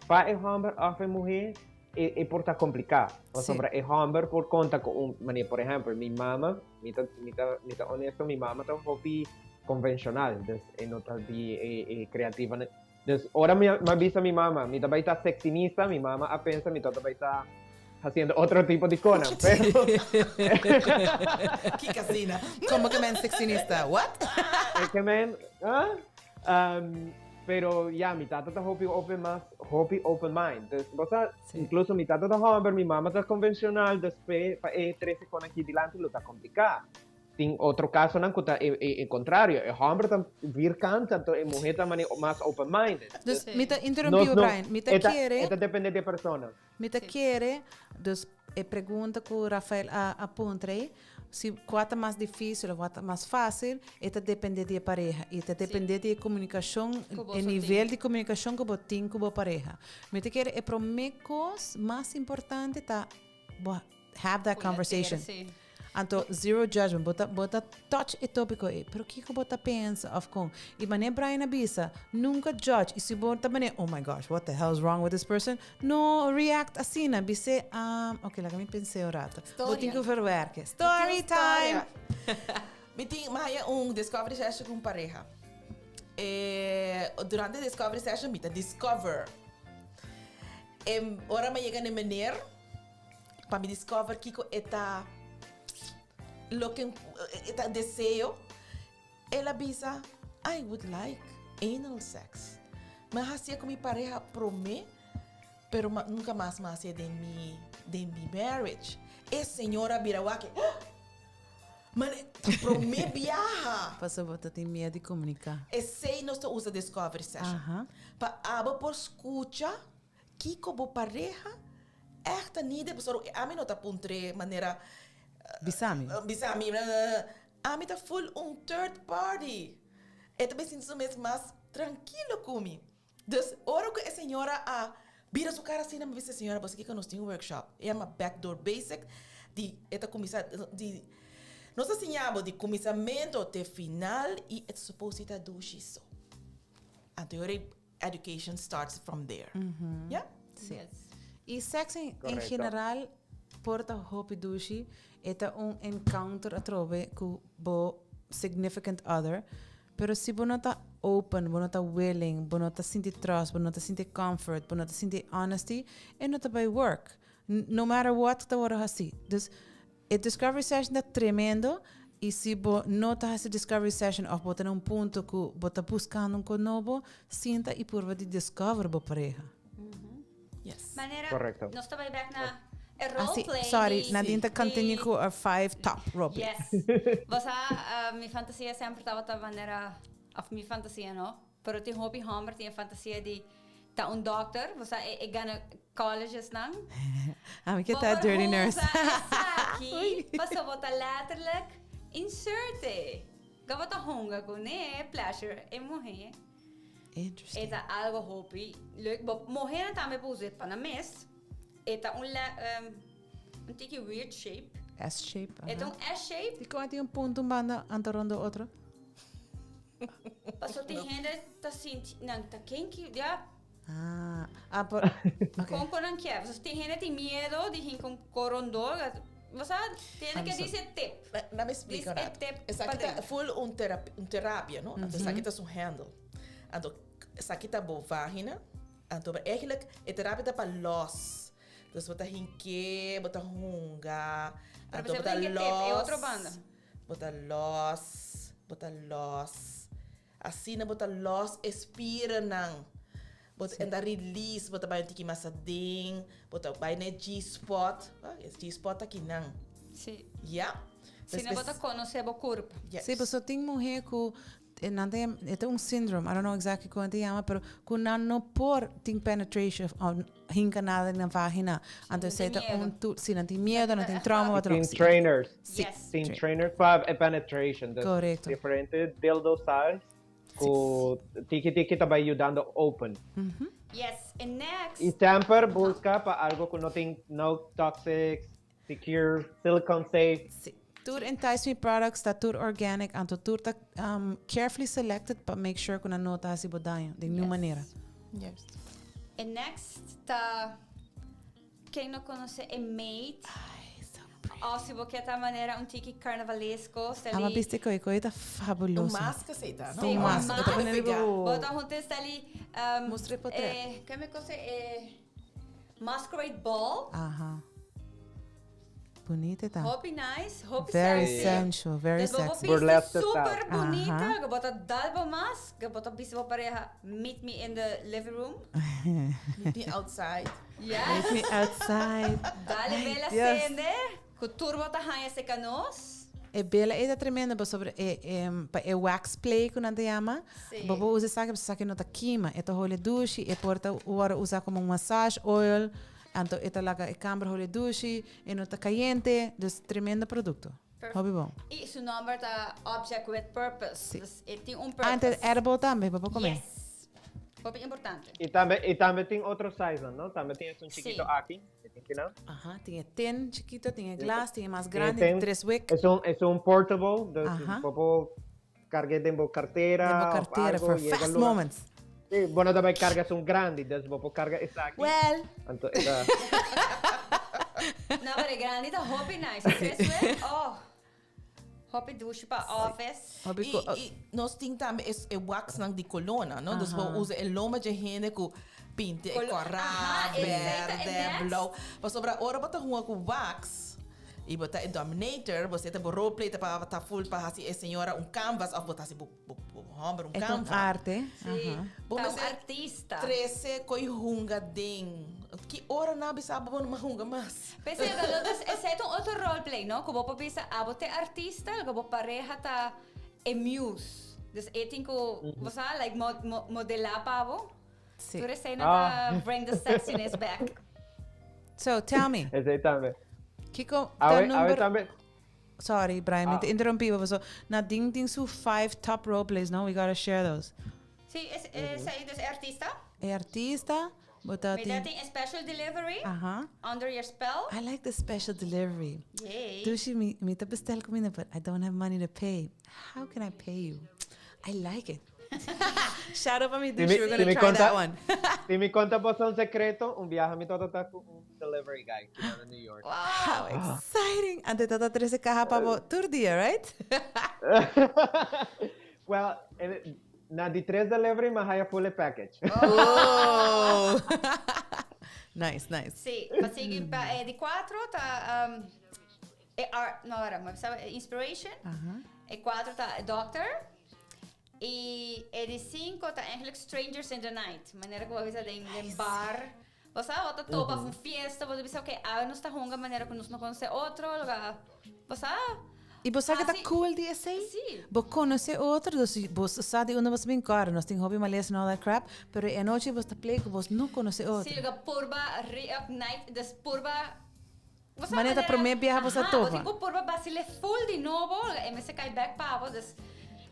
pa e hòmber òf e muhé e e por ta kompliká, pasobra e hòmber por konta ku un mane por ehèmpel mi mama mi ta mi ta mi ta honesto mi mama ta hopi konvenshonal, dus e no ta di e e kreativa Dus ora mi a bisa mi mama, mi ta bai ta sexinista, mi mama a pensa mi ta bai ta haciendo otro tipo di kona. Pero... Ki kasina? Como ke men sexinista? What? E ke men, ah? Um, pero ya, mi tata ta hopi open mas, hopi open mind. Dus, bo sa, sí. incluso mi tata ta homber, mi mama ta convencional, dus pe, pa e trece kona aquí dilanti lo ta complica. Tin otro casonan cu ta e, e, e contrario. E homber ta vierkant, anto e muher ta mane mas open-minded. Dus, mi ta interrumpí Nos no, Brian. Mi ta e ta, kere, e ta depende di e persona. mi ta kere, dus e pregunta cu Rafael a, a puntra ei, si cua ta mas difícil of cua ta mas fácil, e ta depende di e pareha. Y ta depende di e comunicacion, Cu boso e tin. nivel di comunicacion cu bo tin cu bo pareha. Mi ta kere e prome cos mas importante ta bo have that conversation. Anto zero judgment, bo ta, bo ta touch e tópiko ei, pero kiko bo ta pensa of kon? I manera Brian a bisa, nunka judge. I si bo ta manera, oh my gosh, what the hell is wrong with this person? No react asina, bis'é, um, ok, laga mi pens'é un rato. Bo tin ku verwerke. Story time! Mi tin, mi haya un discovery session ku un pareha. E, durante discovery session mi ta discover. E ora mi a yega na e meneer, Pa mi discover kiko e ta loke e ta deseo, el a bisa, I would like anal sex. Mi a hacié cu mi pareha prome, pero nunca mas mi a hacié den mi den mi marriage. E señora a bira wak, Mane, ta prome biaha. Pasobra bo ta tin miedo di comunica. Esey nos ta usa discovery session. Pa abo por scucha Kiko bo pareha ègt ta nide? Pasobra ami no ta puntr'é manera. Bisa mi. Bisa mi. Ami ta ful un third party. E ta bin sinti su mes mas trankilo ku mi. Dus ora ku e señora a bira su kara asina, mi bisa, Señora, bo sa kiko nos tin un workshop. E yama Backdoor Basic. Di e ta kuminsá di nos ta siña bo di kuminsamentu te final i e ta supos di ta dushi so. Anto e ora ei Education starts from there. Ya? Sí. Y sex en, en general por ta hopi dushi, e ta un encounter atrobe cu bo significant other, pero si bo no ta open, bo no ta willing, bo no ta sinti trust, bo no ta sinti comfort, bo no ta sinti honesty, e no ta bay work. No matter what ta worde haci. Dus E discovery session ta tremendo y si bo no ta haci discovery session of bo ta na un punto cu bo ta buscando un cos nobo, sinta y purba di discover bo pareha. Yes. Manera Correcto. nos ta bai back na e Ah, si, roleplay sorry, di Nadine ta continue di cu our five top roleplay. Yes. Bo sa, mi fantasia semper tabata manera, of mi fantasia no, pero tin hopi homber tin e fantasia di Ta un dokter, bo sa e gynecologist nan. Ami ke ta dirty nurse. Bo por usa esaki paso bo ta letterlijk insert e. Ga bo ta hunga kuné, pleasure e muhé. Interesting. E ta algo hopi leuk. Bo muhénan tambe por usa e pa nan mes. E ta un un tiki weird shape. S shape. E ta un S shape. Dikon e tin un punto un banda anto rondo otro? Paso tin hende ta sinti nan ta kinky, ya. Ah, ah por, okay. Kon kon nan kier. Paso tin hende tin miedo di hin kon korondó. Bo sa, tin hende ke dice tip. Na mi explica Dice rato. tip Esaki ta pa full un terapia, un terapia, no? Anto esaki ta su handle. Anto esaki ta bo vagina. Anto eigenlijk e terapia ta pa los. Dus bo ta hinke, bo ta hunga. Pero Anto bo bo ta sa hinke tip, e otro los. banda. Bo ta los, bo ta los. Asina bo ta los e spiernan. Bo ta enda release, bo ta bai un tiki mas aden, bo ta bai na e G-spot. Ah, e G-spot ta kinan. Si. Ja. Si no bo ta conoce bo curpa. Yes. Si, paso tin muher cu nan ta yama, e ta un syndrome, I don't know exactly con nan ta yama, pero cu nan no por tin penetration of hinca nada den nan vagina. Anto esey ta un tool, si nan tin miedo, nan tin trauma, wat dan ook. Tin trainers. Si. Yes. Tin trainers pa e penetration. Dus Correcto. Diferente dildo size cu tiki tiki ta bay yudando open. Yes, and next. Y semper busca pa algo cu no tin no toxics, Secure, silicone safe. Si. Tur Entice Me products ta tur organic, anto tur ta um, carefully selected pa make sure ku nan no ta hasi bo daño di ningun manera. Juist. E next ta ken no conoce e maid. Ay, so pretty. Of si bo kier ta manera un tiki carnavalesco, sta Ama li. biste koe, koe ta Un fabuloso. masker sei ta, no? Sí, Un un masker. masker. Ta pone riba bo. Bo ta junta sta li um, Mustra e portret. eh, ke mi cosa e Masquerade Ball. Aha. Bunita ta. Hopi nice, hopi Very sexy. sensual, very Dus bo sexy. bisti Burlesque super style. bunita, Aha. ke bo ta dal bo mas, ke bo ta bisti bo pareha meet me in the living room. Meet me outside. Yes. Meet me outside. Dale bela Dios. sende, ku tur bo ta haña seka nos. E bela e ta tremendo pasobra e e pa e wax play ku nan ta yama, Sí. bo por usa esaki pasobra esaki no ta kima, e ta hole dushi, e por ta wòrdu usa komo un massage oil, anto e ta laga e kamber hole dushi, e no ta kayente, dus tremendo produkto. Perfect. Hopi bon. I su nòmber ta Object with Purpose. Sí. Dus e tin un Ah, ente purpose. edible tambe, bo por come. Yes. Hopi importante. Y tambe, y tambe tin otro size, no? Tambe tin esun chiquito Sí. aki. E tin kinan. Aha, tin e tin chikito, tin e glas, tin e mas Tin e grandi, tin. tres wick. Esun, esun portable, dus Aha. bo por carga den bo cartera. Den bo of cartera algo, for yega fast lugar. moments. Sí, bo no ta bay carga esun grandi, dus bo por carga esaki. Well. Anto e ta. No, pero e grandi ta hopi nice. E tres wick, oh. Hopi dushi pa office. Hopi I, ku- i nos tin tambe es, e waxnan di kolona, no? Dus bo usa e loma dje hende ku pinta e Kolo- kòrá, Aha, esei ta e bèrdè, next. blou. Pasobra ora bo ta hunga ku wax i bo ta e dominator, bo seta bo roleplay ta pa ta full pa hasi e señora un canvas òf bo ta hasi bo bo bo hòmber un E ta un canvas. arte. Sí. Aha. Bo Ta un mester artista. Trese koi hunga den. Ki ora nan a bisa bo bo no hunga mas? P'esei ta lo dus esei ta un otro roleplay, no? Ku bo por bisa abo t'e artista, loke bo pareha ta e muse. Dus e tin ku, bo sa, like mo- mo- modelá pa bo. Sí. Tur esei nan ta bring the sexiness back. So, tell me, Esei tambe. kiko ta Awe, awe number... tambe. Sorry, Brian, mi Ah. te interrumpí, paso Nadine tin su five top roleplays, no? We gotta share those. Sí, es, esei dus e artista. E artista, bo ta Mi ta tin... tin special delivery, Aha. under your spell. I like the special delivery. Yay. Dushi, mi, mi ta bestel comida, but I don't have money to pay. How can I pay you? I like it. Shout out pa mi Si Dushi, mi, we're si gonna mi try conta, that one. si mi conta boso un secreto, un biaha mi tabata ta cu un delivery guy ki na New York. Wow. How exciting! Ante tata trece caja pa bo tur dia, right? Well, na di tres delivery mi haya full e package. Oh! Nice, nice. Sí, pa sigui pa e di cuatro ta um, e art, no, ahora, mi pensaba e inspiration. Aha. E cuatro ta e doctor. Y e di cinco ta eigenlijk strangers in the night. Manera cu bo a bisa den, den bar. Bo sa, bo ta topa of un fiesta, bo ta bisa, ok, awe nos ta hunga manera cu nos no conoce otro, loka, bo sa. Y bo sa ke ta Hasi- cool di esey? Sí. Bo conoce otro, dus bo sa di unda bo sa bin cora. Nos tin hopi malesa en all that crap, pero e anochi bo ta play cu bo no conoce otro. Sí, loka purba reignite, dus purba, bo sa Manera ta manera, prome biaha bo sa aha, bo topa. tin cu purba basile full di nobo, loka e mester cay back pa bo, dus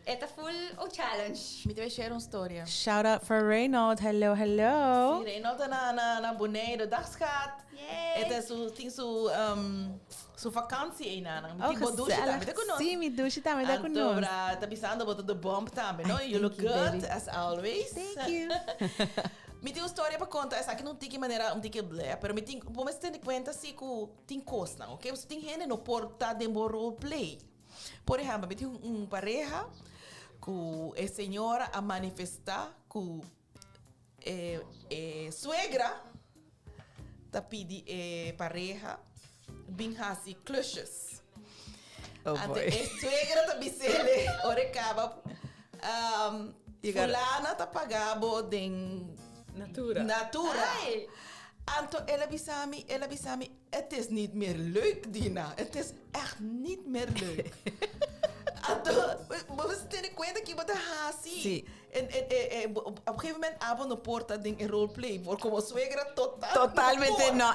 e ta full un challenge. Mi ta bay share un storia. Shout out for Reynold, hello, hello. Sí, Reynold ta na, na, na Bonaire, dag schat. Yay. E ta su, tin su, um, su vakantie einan. Mi Oh, tin bo douche gezellig. tambe, ta cu nos. Sí, mi douche tambe ta cu Anto, nos. bra, ta bisando bo ta de bomb tambe, no? Ay, You look thank you, good, baby. as always. Thank you. Mi tin un storia pa conta, esaki no un tiki manera, un tiki bleh, pero mi tin, bo mester tene cuenta si cu tin cosnan, ok? Pasobra tin hende no por ta den bo roleplay. Por ehempel, mi tin un pareha cu e señora a manifesta cu e, e suegra ta pidi e pareha bin haci klusjes. Oh Anto boy. e suegra ta bisele ora e caba, um, You gotta- fulana ta paga bo den Natura. Natura. Ay. Anto el a bisa mi, el a bisa mi, Het is niet meer leuk, Dina. Het is echt niet meer leuk. Anto, bo mester tene cuenta ki bo ta haci. Sí. En, en, en, en, bo- op een gegeven moment abo no por ta den e roleplay. Por como suegra total no Totalmente por. no.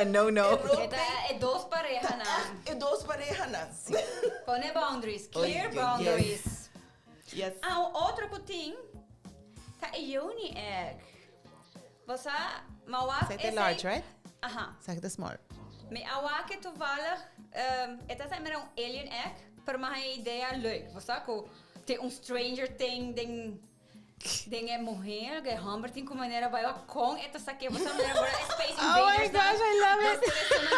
No, no. E roleplay E ta e dos parehanan. echt e dos parehanan. Pone boundaries, clear Oei, oei, boundaries. Yes. Ah, un otro cu tin ta e yoni egg. Bo sa, ma wak Esei ta large, right? Aha. Esaki ta small. Mi a wak e toevallig, e ta sa mira un alien egg, pero mi a haña e idea leuk. Bo sa cu tin un stranger thing den den e muher, e homber tin cu manera bai wak con e ta sake. Bo sa manera bo e Space Oh my Invaders nan. gosh, I love it.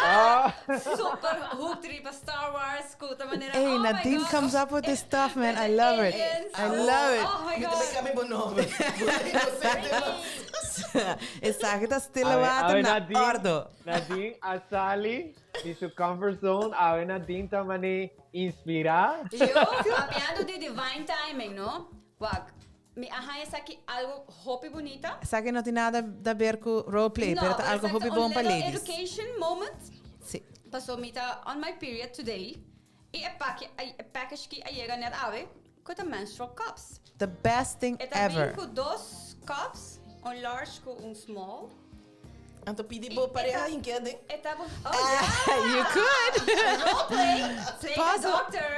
Ah. Super hooked riba Star Wars cu ta manera, Hey, oh my Nadine God. comes up with this stuff, man. I love it. Aliens. I love it. Oh my Mi ta God. bay cambia bo nomber. Bo ta inocente mas. Esaki ta stille Awe- water awe na Nadine- ordo. Nadine a sali di su comfort zone, awe Nadine ta mane inspira. Yo, papiando di divine timing, no? Wak, mi a haña esaki algo hopi bunita. Esaki no tin nada da ber cu roleplay, No, pero ta algo esaki hopi ta bon un pa little ladies. education moment. Sí. Paso mi ta on my period today y e paki, e package ki a yega net awe cu ta menstrual cups. The best thing E ta bin ever. cu dos cups, un large cu un small. Anto pidi bo pareha hinke aden. E ta bo, oh yeah! You could! Role play, play the Paso. doctor.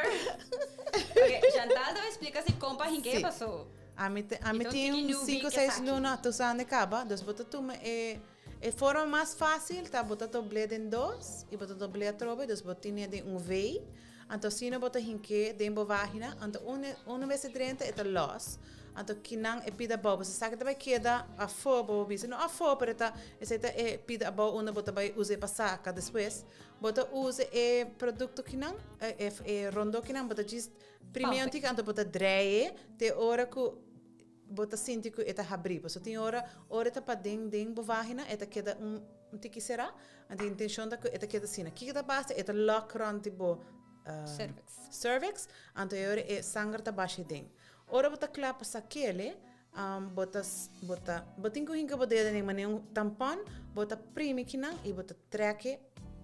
Okay, Chantal ta explica si con pa hinke Sí. paso. Ami te, ami Então, tin tiki un newbie 5, ke 6 saki. luna ta usando caba, dus bo ta tuma e e forma mas fácil ta bo ta dobl'é den dos y bo ta dobl'é atrobe, dus bo tine den un V, anto asina bo ta hink'é den bo vagina, anto un un bes e drenta e ta los, anto kinan e pida abou, bo sa sa ke ta bai keda afó, bo bisa no afó pero e ta esei ta e pida abou unda bo ta bai usa e pa saka despues, bo ta usa e produkto kinan e e rondó kinan bo ta djis prim'é un tiki anto bo ta drei te ora ku Bo ta sinti ku e ta habrí. Pasobra tin ora, ora e ta paden den bo vágina, e ta keda un un tiki será. Anto e intenshon ta ku e ta keda asina. Kiko ta pasa? E ta lòk rònt di bo Cervix. cervix, anto e ora e sanger ta basha den. Ora bo ta kla pa sak'el, bo ta bo ta bo tin ku hinka bo dedo den manera un tampon, bo ta primi kinan i bo ta trèk e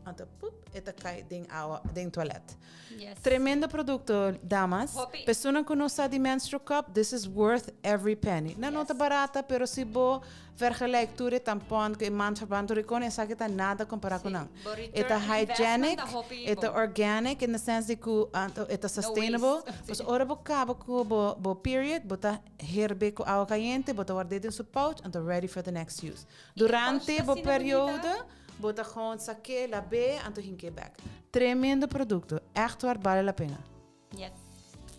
Anto pup, e ta kai den awa, den toilet. Yes. Tremendo producto, damas. Hopi. Persona cu no sa di menstrual cup, this is worth every penny. Na no ta Yes. barata, pero si bo vergelijk tur e tampon cu e maandverband tur e con, esaki ta nada compara cu Sí. nan. Bo E ta return investment hygienic, ta hopi e ta bon. organic in the sense di cu anto e ta No sustainable. waste. Pues ora bo caba cu bo bo period, bo ta herbe cu awa cayente, bo ta ward'é den su pouch, anto ready for the next use. Durante pouch ta bo asina bunita. periodo, Bo ta gewoon sak'é, lab'é, anto hink'é bek. Tremendo producto. Echt waar bale la pena. Yes.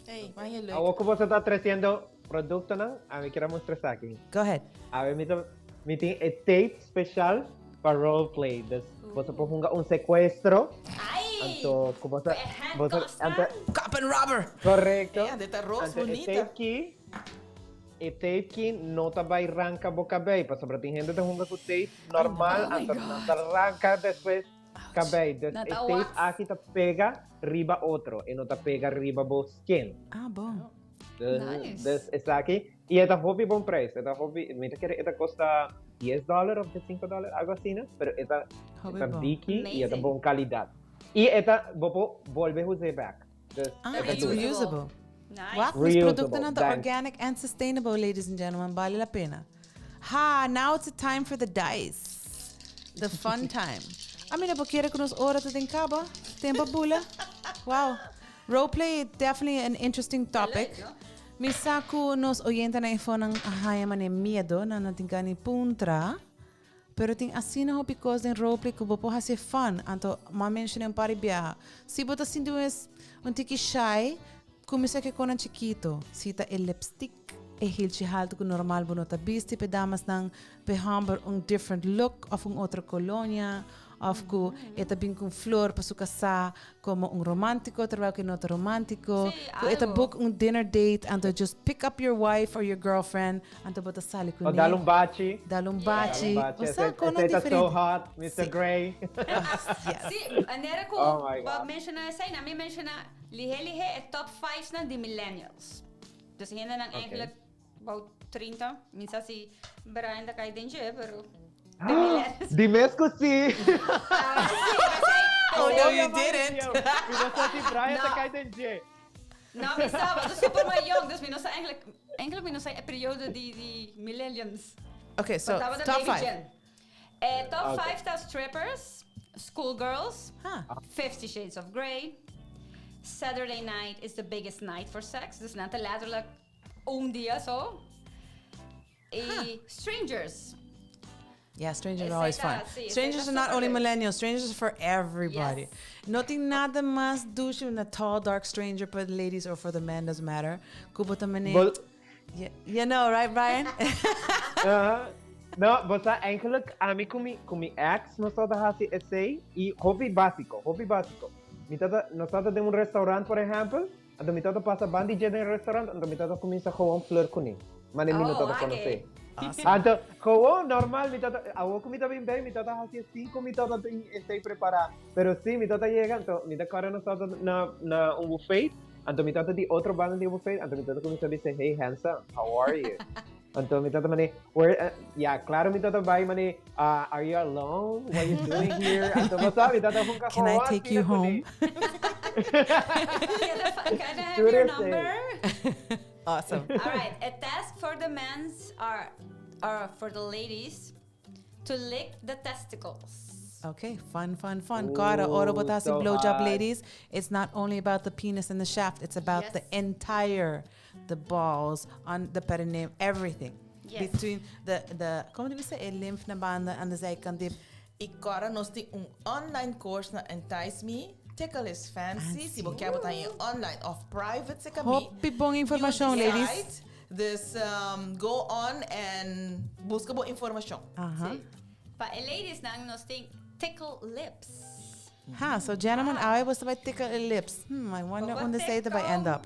Hey, man je leuk. Awor ku boso ta treciendo productonan, ami kier a mustra esaki. Go ahead. Awe mi ta mi tin e tape special pa roleplay. Dus boso por hunga un secuestro. Ai! Anto ku boso E boso handcuffs anto nan? Cop and robber! correcto. Eh, dit ta roos Anto e bonita. tape ki E tape ki no ta bai ranka bo kabei, pasobra tin hende ta hunga ku tape normal, Oh my anto God. nan ta ranka despues kabei. Dus Nan e ta tape wax. aki ta pega riba otro, e no ta pega riba bo skin. Ah, bon. Dus, Nice. dus esaki, y e ta hopi bon prijs, e ta hopi, mi ta kere e ta kosta 10 dollar of 5 dollar, algo asina, pero e ta, e Hopi ta bon. diki y e ta Amazing. bon calidad. Y e ta, bo por bolbe us'é back. Dus Ah, e ta it's dura. reusable. Nice. Wak, nos Reusable, productonan ta thanks. organic and sustainable, ladies and gentlemen. Bale la pena. Ha, now it's the time for the dice. The fun time. A mi no por kere cu nos ora ta den caba. Tempo a bula. Wow. Roleplay, definitely an interesting topic. Leuk, no? Mi sa cu nos oyentenan e fonan a haya mane miedo, nan no tin gana di puntra. Pero tin asina hopi cos den roleplay cu bo por haci fun. Anto, m'a menciona un par di biaha. Si bo ta sinti un es un tiki shy, cuminsa cu e conan chikito. Si ta e lipstick, e hilchi halto cu normal bo no ta bisti p'e damasnan, p'e homber un different look of un otro colonia. Of cu e ta bin cu un flor pa su casá como un romantico terwijl cu e no ta romantico. Sí, Cu e ta algo. book un dinner date anto just pick up your wife or your girlfriend anto bo ta sali cu O ne. dal un bachi. Dal un Yeah. bachi. Dal un bachi. O sa, Ese, con ese ta so diferente. hot, Mr. Sí. Grey. Yes. Sí, manera cu Oh my bo God. menciona esey, na mi menciona lihe lihe e top 5 nan di millennials. Dus hendenan Okay. eigenlijk about 30, mi sa si Brian ta cay den dje, pero... The millennials. Di mes ku si. Ah, sí, Oh, no, you didn't. Mi no sa si Brian ta No. kai den dje. No, mi sa, want super maar jong, dus mi no sa eigenlijk, eigenlijk mi no sa e periode di millennials. Okay, so Want dat was de top baby 5. gen. Top Okay. 5 ta strippers, schoolgirls, Huh. Fifty Shades of Grey, Saturday night is the biggest night for sex, dus nan ta letterlijk un dia so. Y strangers. Yeah, strangers Esey are always ta, fun. sí, Strangers esey are ta not only super leuk. millennials, strangers are for everybody. Yes. No tin nada mas dushi than a tall, dark stranger for the ladies or for the men, doesn't matter. Ku bo ta mane. Yeah, you know, right, Brian? No, bo sa eigenlijk ami ku mi ex nos tabata hasi esey y hopi básico, hopi básico. Mi tata, nos tabata den un restaurant, por ehempel, anto mi tata pasa bandi dje den restaurant, anto mi tata kuminsá gewoon flirt kuné. Mane mi no Oh, tata oké. konosé. Awesome. Anto, gewoon normal, mi tata, awo ku mi ta bin bij, mi tata hasi cinco, mi tata tin esey prepará. Pero sí, mi tata yega, anto mi ta kòrda nos tata na un buffet, anto mi tata di otro banda di buffet, anto mi tata kuminsá bisa: "Hey handsome, how are you?" Anto mi tata mane, where, ja, claro, mi tata bai mane, "Are you alone? What are you doing here?" Anto bo sa, mi tata hunka Can I gewoon take you asina kuné. home? Can I have your Tur number? Awesome. All right, a task for the men's are for the ladies to lick the testicles. Okay, fun, fun, fun. Kòrda, ora Ooh, bo ta hasi so blowjob, hot. ladies. It's not only about the penis and the shaft, it's about the entire, the balls, on the perineum, everything. Between the, kon bo bisa, e lymph na banda aan de zijkant die I awor nos tin un online course na Entice Me, Tickle is Fancy. Si bo ke ta online of private, serka mi. Hopi bon informashon, You ladies. decide. Dus go on and buska bo informashon. Sí. Pa e ladies nan nos tin tickle lips. Ha, so gentlemen, I was about tickle the lips. I wonder But when they say that I end up.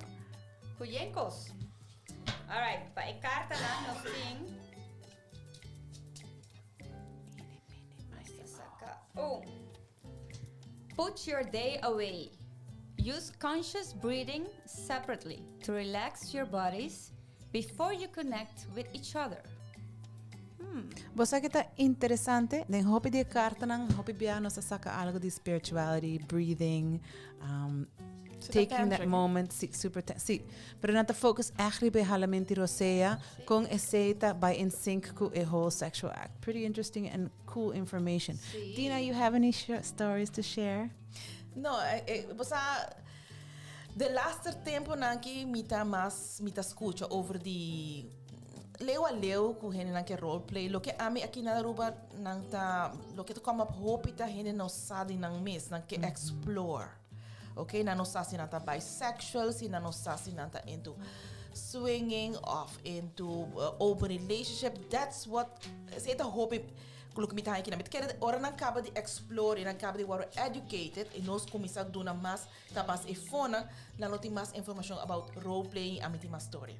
Kuyenkos. All right, pa e karta nan nos tin. Saka. Oh. Put your day away. Use conscious breathing separately to relax your bodies before you connect with each other. Bo sa ku ta interesante, den hopi di kartanan, hopi bia nos a saka algo di spirituality, breathing, taking that tantric. moment, sí, super, sí. Pero nan ta focus eigenlijk bij halamento rosea, kon esey ta bai in sync ku a whole sexual act. Pretty interesting and cool information. Sí. Dina, you have any stories to share? No, bo sa, de laatste temponan ku mi ta mas, mi ta skucha over di leu a leu ku hende nan ke roleplay. Loke ami aki na Aruba nan ta loke ta come up hopi ta hende no sa di nan mes, nan ke explore. Okay, nan no sa si nan ta bisexual, si nan no sa si nan ta into swinging of into open relationship. That's what esey ta hopi loke mi ta aki na mi ke ora nan kaba di explore i nan kaba di wòrdu educated i nos kuminsá duna mas tapas e fona nan lo tin mas informashon about role playing, ami tin mas story.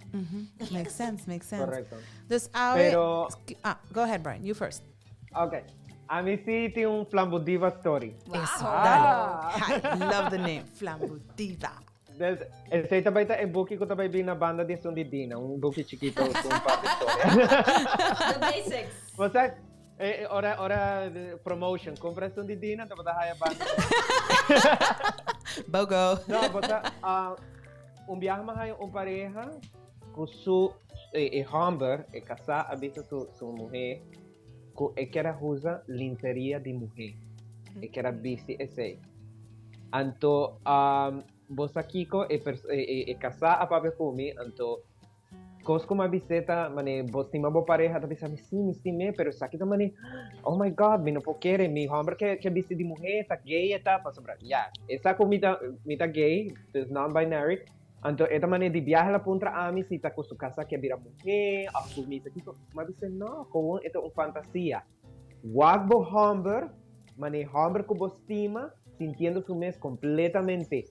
Makes sense, makes sense. Korekto. Dus awe, ah, go ahead, Brian, you first. Ok. Ami sí tin un Flambo Diva story. Eso, Ah. dale. I love the name, Flambo Diva. Dus, esey tambe ta e buki ku tambe bin na banda di esun di Dina, un buki chikitu ku un par di historia. The basics. Bo, ora di promotion, kumpra esun di Dina, anto bo ta haya banda. Bogo. No, bo ta, un biaha m'a haya un pareha ku su e hòmber, e kasá a bisa su muhé ku e ke usa lingerie di muhé. E ke bisti esei. Anto, bo sa kiko e, e kasá a papia ku mi, anto kos ku m'a bis'é ta, mane, bo stima bo pareha, ta bisa, "Si, mi stim'é, pero esaki ta mane, oh my God, mi no por kere, mi hòmber ke bisti di muhé, ta gay ta, pasobra, ya, e sa ku mi ta gay, dus non-binary, anto e ta mane di biaha el a puntra ami si ta ku su kasá ke bira muhé, òf ku mi sa kiko, m'a bisa no, gewoon e ta un fantasia. Wak bo hòmber, mane hòmber ku bo stima, sintiendo su mes kompletamente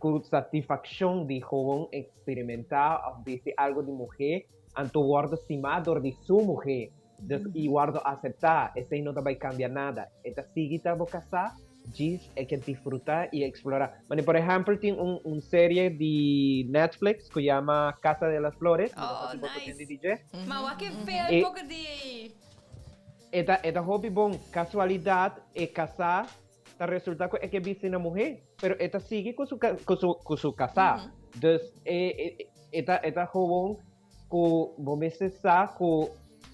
ku satisfakshon di gewoon eksperimentá òf bisti algo di muhé, anto wòrdu stimá dor di su muhé. Dus i wòrdu aseptá, esei no ta bai kambia nada. E ta sigui ta bo kasá, djis e ke disfrutá i eksplorá. Mane, por ehèmpel, tin un serie di Netflix ku yama Casa de las Flores. Oh, No sa si bo nice. DJ. Ma wak e veel poko di. E ta e ta hopi bon kasualidat e kasá ta resulta ku e ke bisti na muhé, pero e ta sigui ku su ku su ku su kasá. Dus e e e ta e ta gewoon ku bo mester sa ku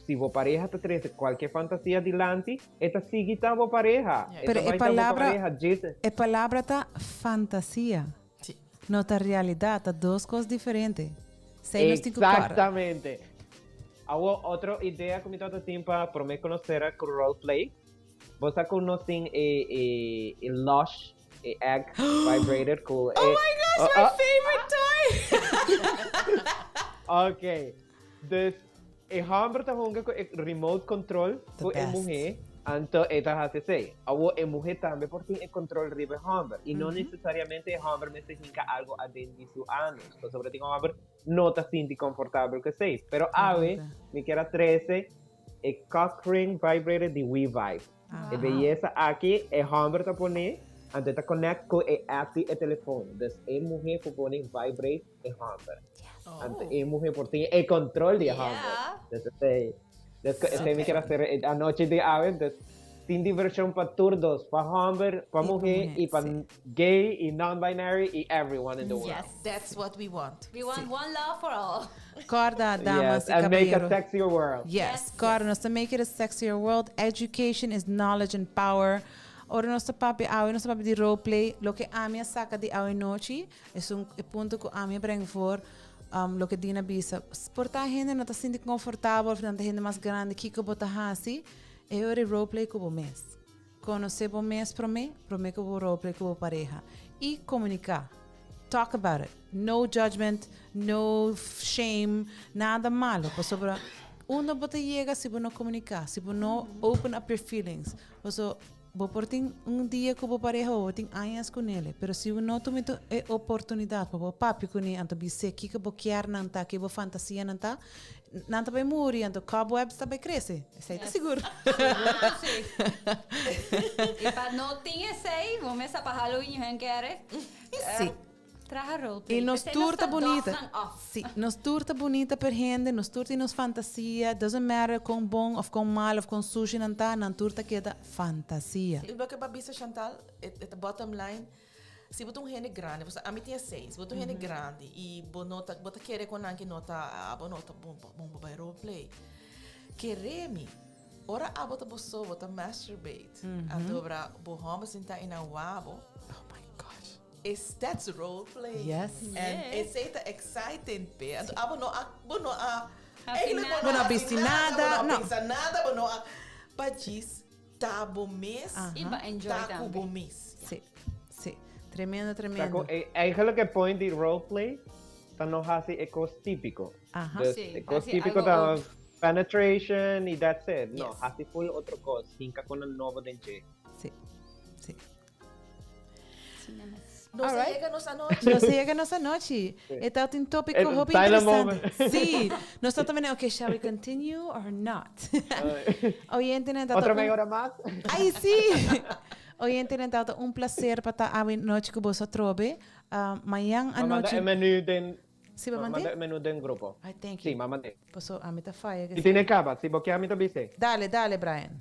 si bo pareha ta trese kualke fantasia dilanti, e ta sigui ta bo pareha. E Pero ta e bai ta bo palabra pareha djis. e palabra ta fantasia. Sí. No ta realidat, ta dos kos diferente. Esei nos tin ku kòrda. Exactamente. Awo otro idea ku mi tabata tin pa promé ku nos sera ku roleplay. Bo sa ku nos tin e e e lush, e egg vibrator ku e Oh my gosh, my favorite toy! Ok. Dus e hòmber ta hunga ku e remote control The ku e best. muhé, anto e ta hasi esei. Awor e muhé tambe por tin e control riba e hòmber i no nesesariamente e hòmber mester hinka algu aden di su anus, pasobra tin hòmber no ta sinti konfortabel ku esei. Pero awe mi kier a trese e cock ring vibrator di WeVibe. E beyesa aki e hòmber ta pone, anto e ta connect ku e app di e telefon. Dus e muhé por pone vibrate e hòmber. Anto e muhé por tin e control di e hòmber. Dus esei, dus esei mi kier a sera e anochi di awe. Dus tin divershon pa tur dos, pa hòmber, pa muhé i pa gay i non-binary i everyone in the world. Yes. That's what we want. We want one love for all. Corda, damas Yes, y and make a caballero. sexier world. Yes, Yes. corda, nos ta make it a sexier world. Education is knowledge and power. Ora nos ta papia awe, nos ta papia di roleplay. Loke ami a saca di awe nochi, esun e punto cu ami a brenga voor, um, loke Dina bisa. Por ta hende no ta sinti confortabel, of nan ta hende mas grandi, kico bo ta haci? E ora e roleplay cu bo mes. Conoce bo mes prome, prome cu bo roleplay cu bo pareha. Y comunica. Talk about it. No judgment, no shame, nada malo. Pasobra unda bo ta yega si bo no comunica, si bo no open up your feelings. Paso bo por tin un dia cu bo pareha o bo tin añas cu nele, pero si bo no tuma e oportunidad pa bo papia cu ne, anto bis'é kico bo kier nan ta, kico bo fantasianan ta, Nan ta bai muri, anto cobwebs ta bai crece. Esei ta sigur. Sigur ku si. I pa no tin esei, bo mester pa Halloween yu hen kere. Si. Traha roleplay. I nos P'esei tur ta ta bunita. dof nan off. Si, nos tur ta bunita per hende, nos tur tin nos fantasia. Doesn't matter kon bon of kon mal of kon sushi nan ta, nan tur ta keda fantasia. I loke bo a bisa Chantal, e ta bottom line, Si bo ta un hende grandi, pasobra ami tin esei, si bo ta un hende grandi i bo no ta, bo ta kere ku nan ke no ta, abo no ta bon pa bon pa bai roleplay. Kere mi, ora abo ta bo so, bo ta masturbate, anto bo hòmber sinta i nan wak bo. Oh my gosh. Is that's roleplay. Yes. And esei ta exciting p'e. Anto abo no a, bo no a, Hasi eigenlijk nada. Bo no a bisti nada, bo no a no. pensa nada, bo no a, pa djis Ta bo mes. I pa enjoy Ta ku tambe. bo mes. Sí, sí. Tremendo, Ta tremendo. ku e, eigenlijk e point di roleplay ta no hasi e kos típiko. Aha. Dus Sí, e kos hasi típiko algo ta otro. penetration i that's it. No, Yes. hasi full otro kos, hinka ku nan nobo den dje. Sí, sí. Sí, na mes. Nos a Alright. yega nos anochi. Nos a yega nos anochi. E ta un tópiko Eh, hopi silent interesante. moment. Sí. Nos ta también, okay, shall we continue or not? Oyentenan, ta Otro un- media hora mas? Ay, sí. Oyentenan, ta un placer pa ta awe nochi ku boso atrobe. Ah, mañan Ma manda anochi. e menu den Sí, ba ma mand'é? manda e menu den grupo. Ay, thank Sí, you. ma mand'é. Paso ami ta faya. Si tene kaba, si bo ke ami ta bis'é. Dale, dale, Brian.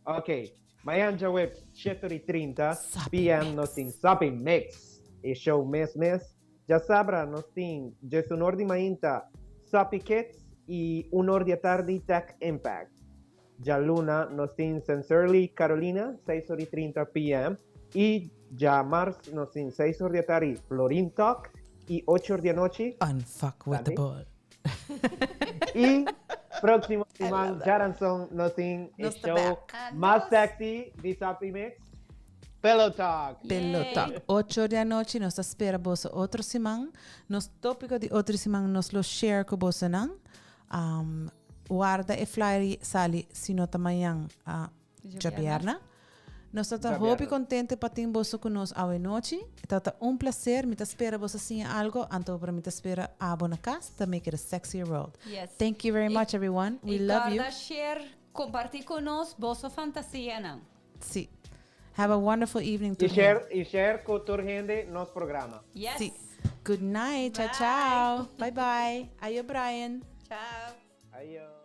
Ok, mañan djaweps sheter i 30 Sapi PM nos Mix. tin Sapi Mix, e show mes mes. Djasabra nos tin djesunor di mainta Sapi Kids i unor di atardi Tech Impact. Djaluna nos tin Sincerely Carolina seis or i 30 PM i djamars nos tin seis or di atardi Florin Talk i ocho or di anochi Unfuck with the Sabi. bull. I próximo siman djaranson nos tin e Nos ta show back. mas sexy di Sapi Mix, Pillow Talk. Pillow Talk. Ocho di anochi nos ta spera boso otro siman. Nos tópiko di otro siman nos lo share ku bosonan. Um, warda e flyer sali si no ta mañan uh, Djabièrnè. Nos ta ta hopi kontente pa tin boso ku nos awe nochi. E ta ta un plaser. Mi ta spera boso siña algo, anto ora mi ta spera abo na kas ta make it a sexier world. Yes. Thank you very much everyone. We I love you. kòrda share, kompartí ku nos boso fantasianan. Sí. Have a wonderful evening I tur share, hende. i share ku tur hende nos programa. Yes. Sí. Good night. Ciao, Bye. ciao. Bye bye. Ayo Brian. Ciao. Ayo.